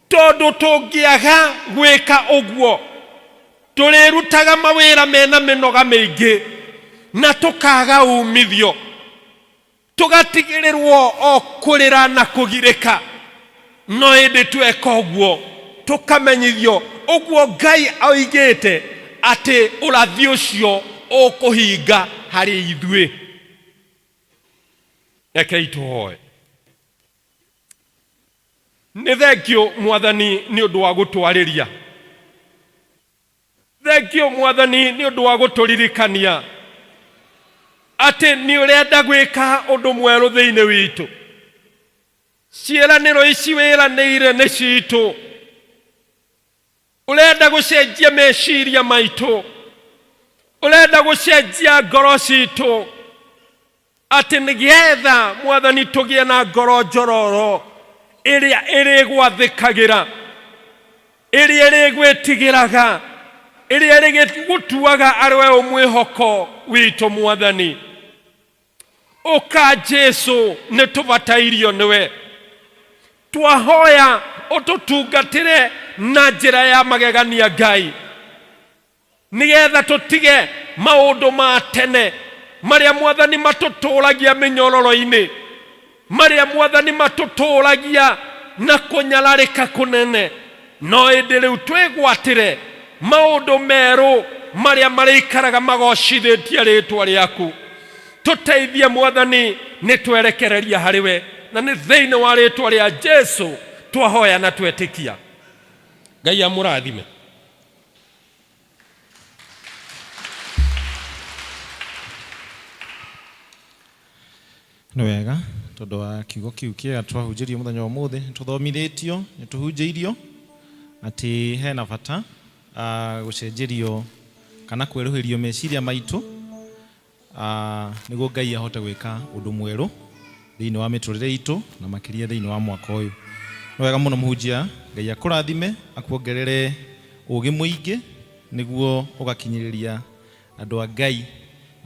Tondũ tũngĩaga gwĩka ũguo, tũrĩrutaga mawĩra mena mĩnoga mĩingĩ na tũkaga umithio, tũgatigĩrĩrwo o kũrĩra na kũgirĩka. No ĩndĩ tweka ũguo, tũkamenyithio ũguo Ngai oigĩte atĩ ũrathi ũcio ũkũhinga harĩ ithuĩ. Rekei tũhoe. Nĩ thengio Mwathani nĩ ũndũ wa gũtwarĩria. Thengio Mwathani nĩ ũndũ wa gũtũririkania atĩ nĩ ũrenda gwĩka ũndũ mwerũ thĩinĩ witũ. Ciĩranĩro ici wĩranĩire nĩ citũ. Ũrenda gũcenjia meciria maitũ. Ũrenda gũcenjia ngoro citũ atĩ nĩgetha Mwathani tũgĩe na ngoro njororo ĩrĩa ĩrĩgwathĩkagĩra, ĩrĩa ĩrĩgwĩtigĩraga, ĩrĩa ĩrĩgũtuaga arĩ we mwĩhoko witũ. Mwathani, ũka Jesu, nĩ tũbatairio nĩwe. Twahoya ũtũtungatĩre na njĩra ya magegania, Ngai, nĩgetha tũtige maũndũ ma tene marĩa, Mwathani, matũtũragia mĩnyororo-inĩ, marĩa, Mwathani, matũtũragia na kũnyararĩka kũnene, no ĩndĩ rĩu twĩgwatĩre maũndũ merũ marĩa marĩikaraga magocithĩtie rĩtwa rĩaku. Tũteithie, Mwathani, nĩ twerekereria harĩ we, na nĩ thĩinĩ wa rĩtwa rĩa Jesu twahoya na twetĩkia. Ngai amũrathime. Nĩ wega tondũ wa kiugo kĩu kĩega twahunjĩrio mũthenya wa ũmũthĩ. Nĩ tũthomithĩtio, nĩ tũhunjĩirio atĩ hena bata gũcenjerio kana kwerũhĩrio meciria maitũ, nĩguo Ngai ahote gwĩka ũndũ mwerũ thĩinĩ wa mĩtũrĩre itũ na makĩria thĩinĩ wa mwaka ũyũ. Nĩ wega mũno, mũhunjia. Ngai akũrathime, akuongerere ũgĩ mũingĩ nĩguo ũgakinyĩrĩria andũ a Ngai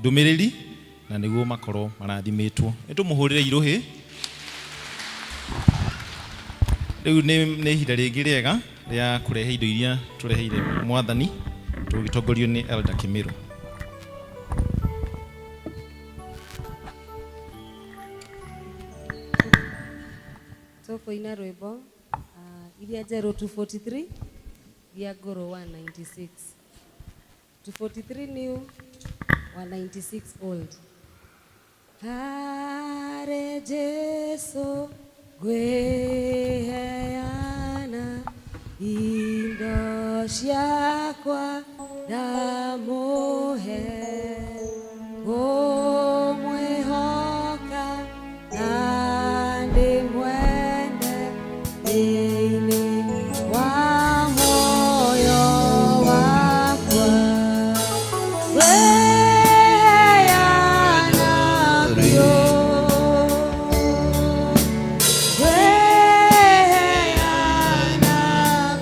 ndũmĩrĩri na nĩguo makorwo marathimĩtwo. Nĩ tũmũhũrĩre irũhĩ. Rĩu nĩ ihinda rĩngĩ rĩega rĩa kũrehe indo iria tũreheire Mwathani tũgĩtongorio nĩ Elder Kĩmĩrũ. Tũkũina rwĩmbo iria njerũ 243, iria ngũrũ 196. 243 new, 196 old. Harĩ Jesu ngwĩheana indo ciakwa, ndamũhe, ngũmwĩhoka na ndĩmwende thĩinĩ wa muoyo wakwa. Ngwĩheana biũ, ngwĩheana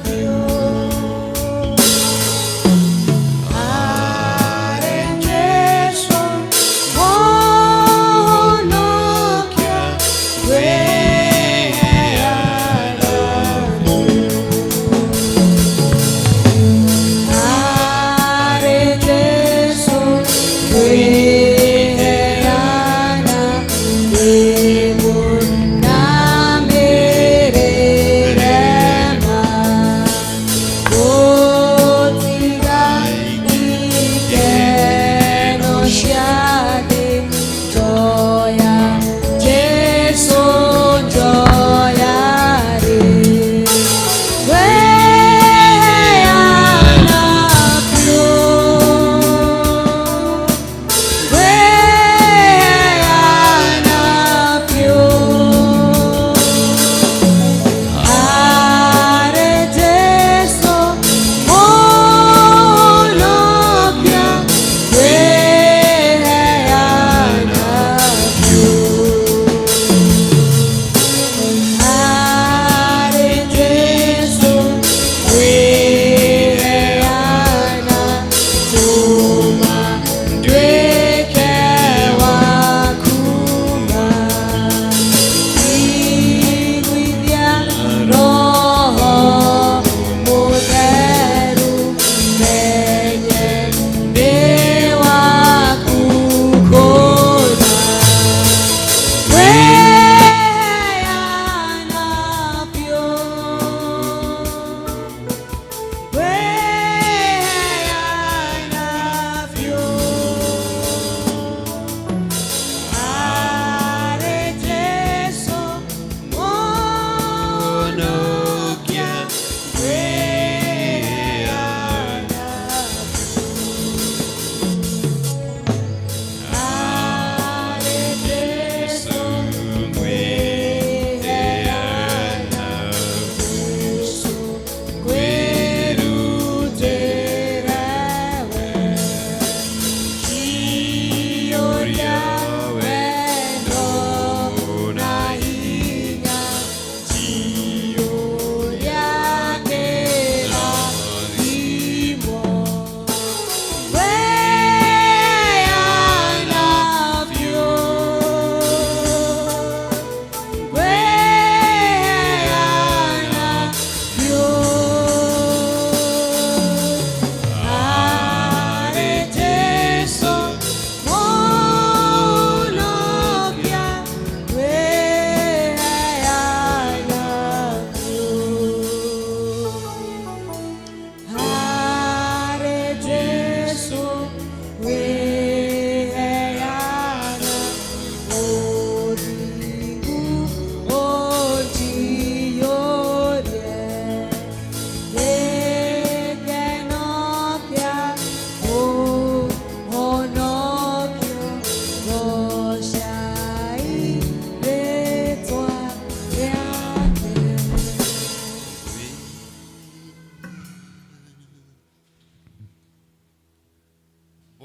biũ. Harĩ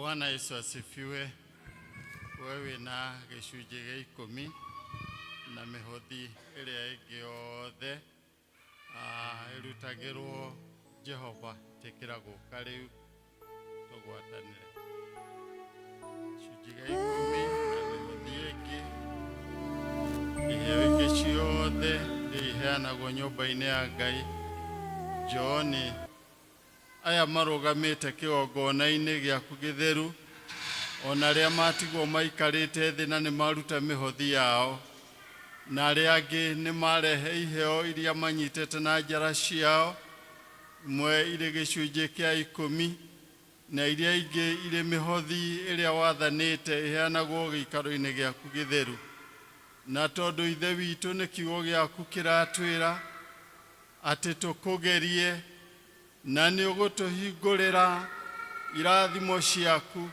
Bwana Yesu asifiwe. We wĩna gĩcunjĩ gĩa ikũmi na mĩhothi ĩrĩa ĩngĩ yothe ĩrutagĩrwo Jehova, tĩkĩra gũka rĩu tũgwatanĩre. Gĩcunjĩ gĩa ikũmi na mĩhothi ĩngĩ, iheo ingĩ ciothe iria iheanagwo nyũmba-inĩ ya Ngai. Njooni aya marũgamĩte kĩgongona-inĩ gĩaku gĩtheru, ona arĩa matigwo maikarĩte thĩ na nĩ maruta mĩhothi yao, na arĩa angĩ nĩ marehe iheo iria manyitĩte na njara ciao, imwe irĩ gĩcunjĩ kĩa ikũmi na iria ingĩ irĩ mĩhothi ĩrĩa wathanĩte ĩheanagwo gĩikaro-inĩ gĩaku gĩtheru. Na tondũ Ithe witũ nĩ kiugo gĩaku kĩratwĩra atĩ tũkũgerie na nĩ ũgũtũhingũrĩra irathimo ciaku.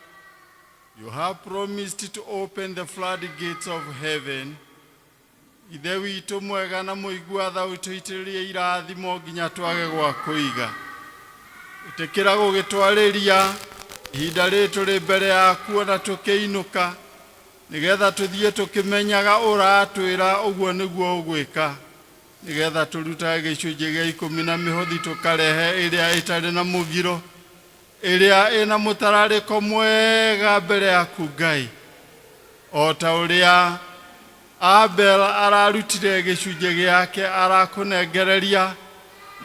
You have promised to open the floodgates of heaven. Ithe witũ mwega na mũigua tha, ũtũitĩrĩrie irathimo nginya twage gwa kũiga. Ĩtĩkĩra gũgĩtwarĩria ihinda rĩrĩ tũrĩ mbere yaku ona tũkĩinũka, nĩgetha tũthiĩ tũkĩmenyaga ũratwĩra ũguo nĩguo ũgwĩka, nĩgetha tũrutage gĩcunjĩ gĩa ikũmi na mĩhothi tũkarehe ĩrĩa ĩtarĩ na mũgiro, ĩrĩa ĩna mũtararĩko mwega mbere yaku Ngai, o ta ũrĩa Abel ararutire gĩcunjĩ gĩake arakũnengereria,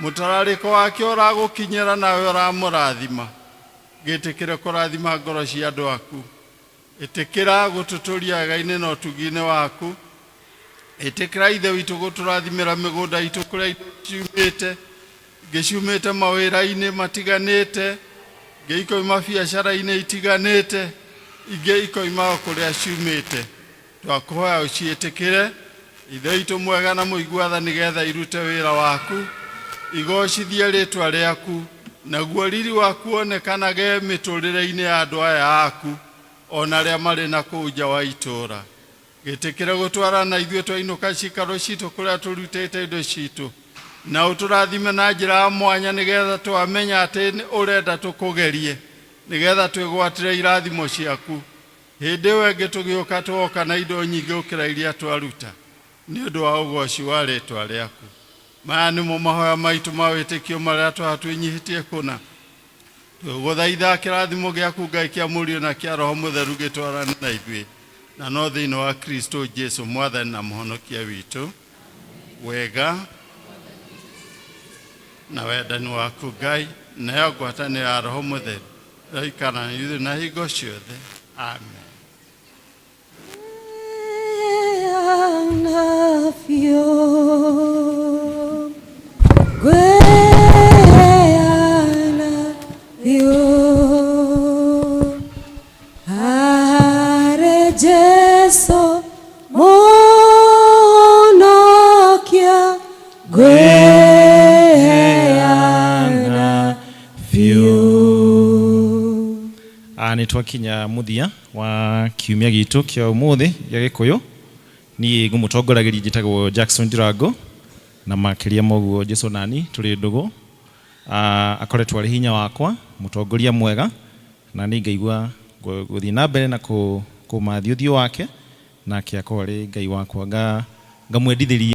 mũtararĩko wake ũragũkinyĩra nawe ũramũrathima. Gĩtĩkĩre kũrathima ngoro cia andũ aku. Ĩtĩkĩra gũtũtũria wega-inĩ na ũtugi-inĩ waku. Ĩtĩkĩra Ithe witũ gũtũrathimĩra mĩgũnda itũ kũrĩa ciumĩte, ingĩ ciumĩte mawĩra-inĩ matiganĩte, ingĩ ikoima biacara-inĩ itiganĩte, ingĩ ikoima o kũrĩa ciumĩte. Twakũhoya ũciĩtĩkĩre, Ithe witũ mwega na mũigua tha, nĩgetha irute wĩra waku, igocithie rĩtwa rĩaku, naguo riri waku wonekanage mĩtũrĩre-inĩ ya andũ aya aku, ona arĩa marĩ na kũu nja wa itũũra. Gĩtĩkĩre gũtwara na ithuĩ twainũka cikaro citũ kũrĩa tũrutĩte indo citũ, na ũtũrathime na njĩra ya mwanya, nĩgetha twamenya atĩ ũrenda tũkũgerie, nĩgetha twĩgwatĩre irathimo ciaku. Hĩndĩ ĩyo ĩngĩ tũgĩũka twoka na indo nyingĩ gũkĩra iria twaruta, nĩ ũndũ wa ũgoci wa rĩtwa rĩaku. Maya nĩmo mahoya maitũ ma wĩtĩkio marĩa twaha twĩnyihĩtie kũna. Tũgũthaitha kĩrathimo gĩaku Ngai kĩa Mũriũ na kĩa Roho Mũtheru gĩtwarane na ithuĩ, na no thĩinĩ wa Kristo Jesu Mwathani na Mũhonokia witũ. Wega na wendani waku Ngai, nayo ngwatanĩro ya Roho Mũtheru ĩroikara na ithuĩ na hingo ciothe. Amen. Jesu Mũhonokia, ngwĩheana biũ. Nĩ twakinya mũthia wa kiumia gitũ kĩa ũmũthĩ gĩa Gĩkũyũ. Niĩ ngũmũtongoragĩria njĩtagwo Jackson Ndirango, na makĩria ma ũguo Jesu nani tũrĩ ndũgũ. Akoretwo arĩ hinya wakwa, mũtongoria mwega, na niĩ ngaigua gũthiĩ na mbere na kũmathia ũthiũ wake, nake akorwo arĩ Ngai wakwa, ngamwendithĩria.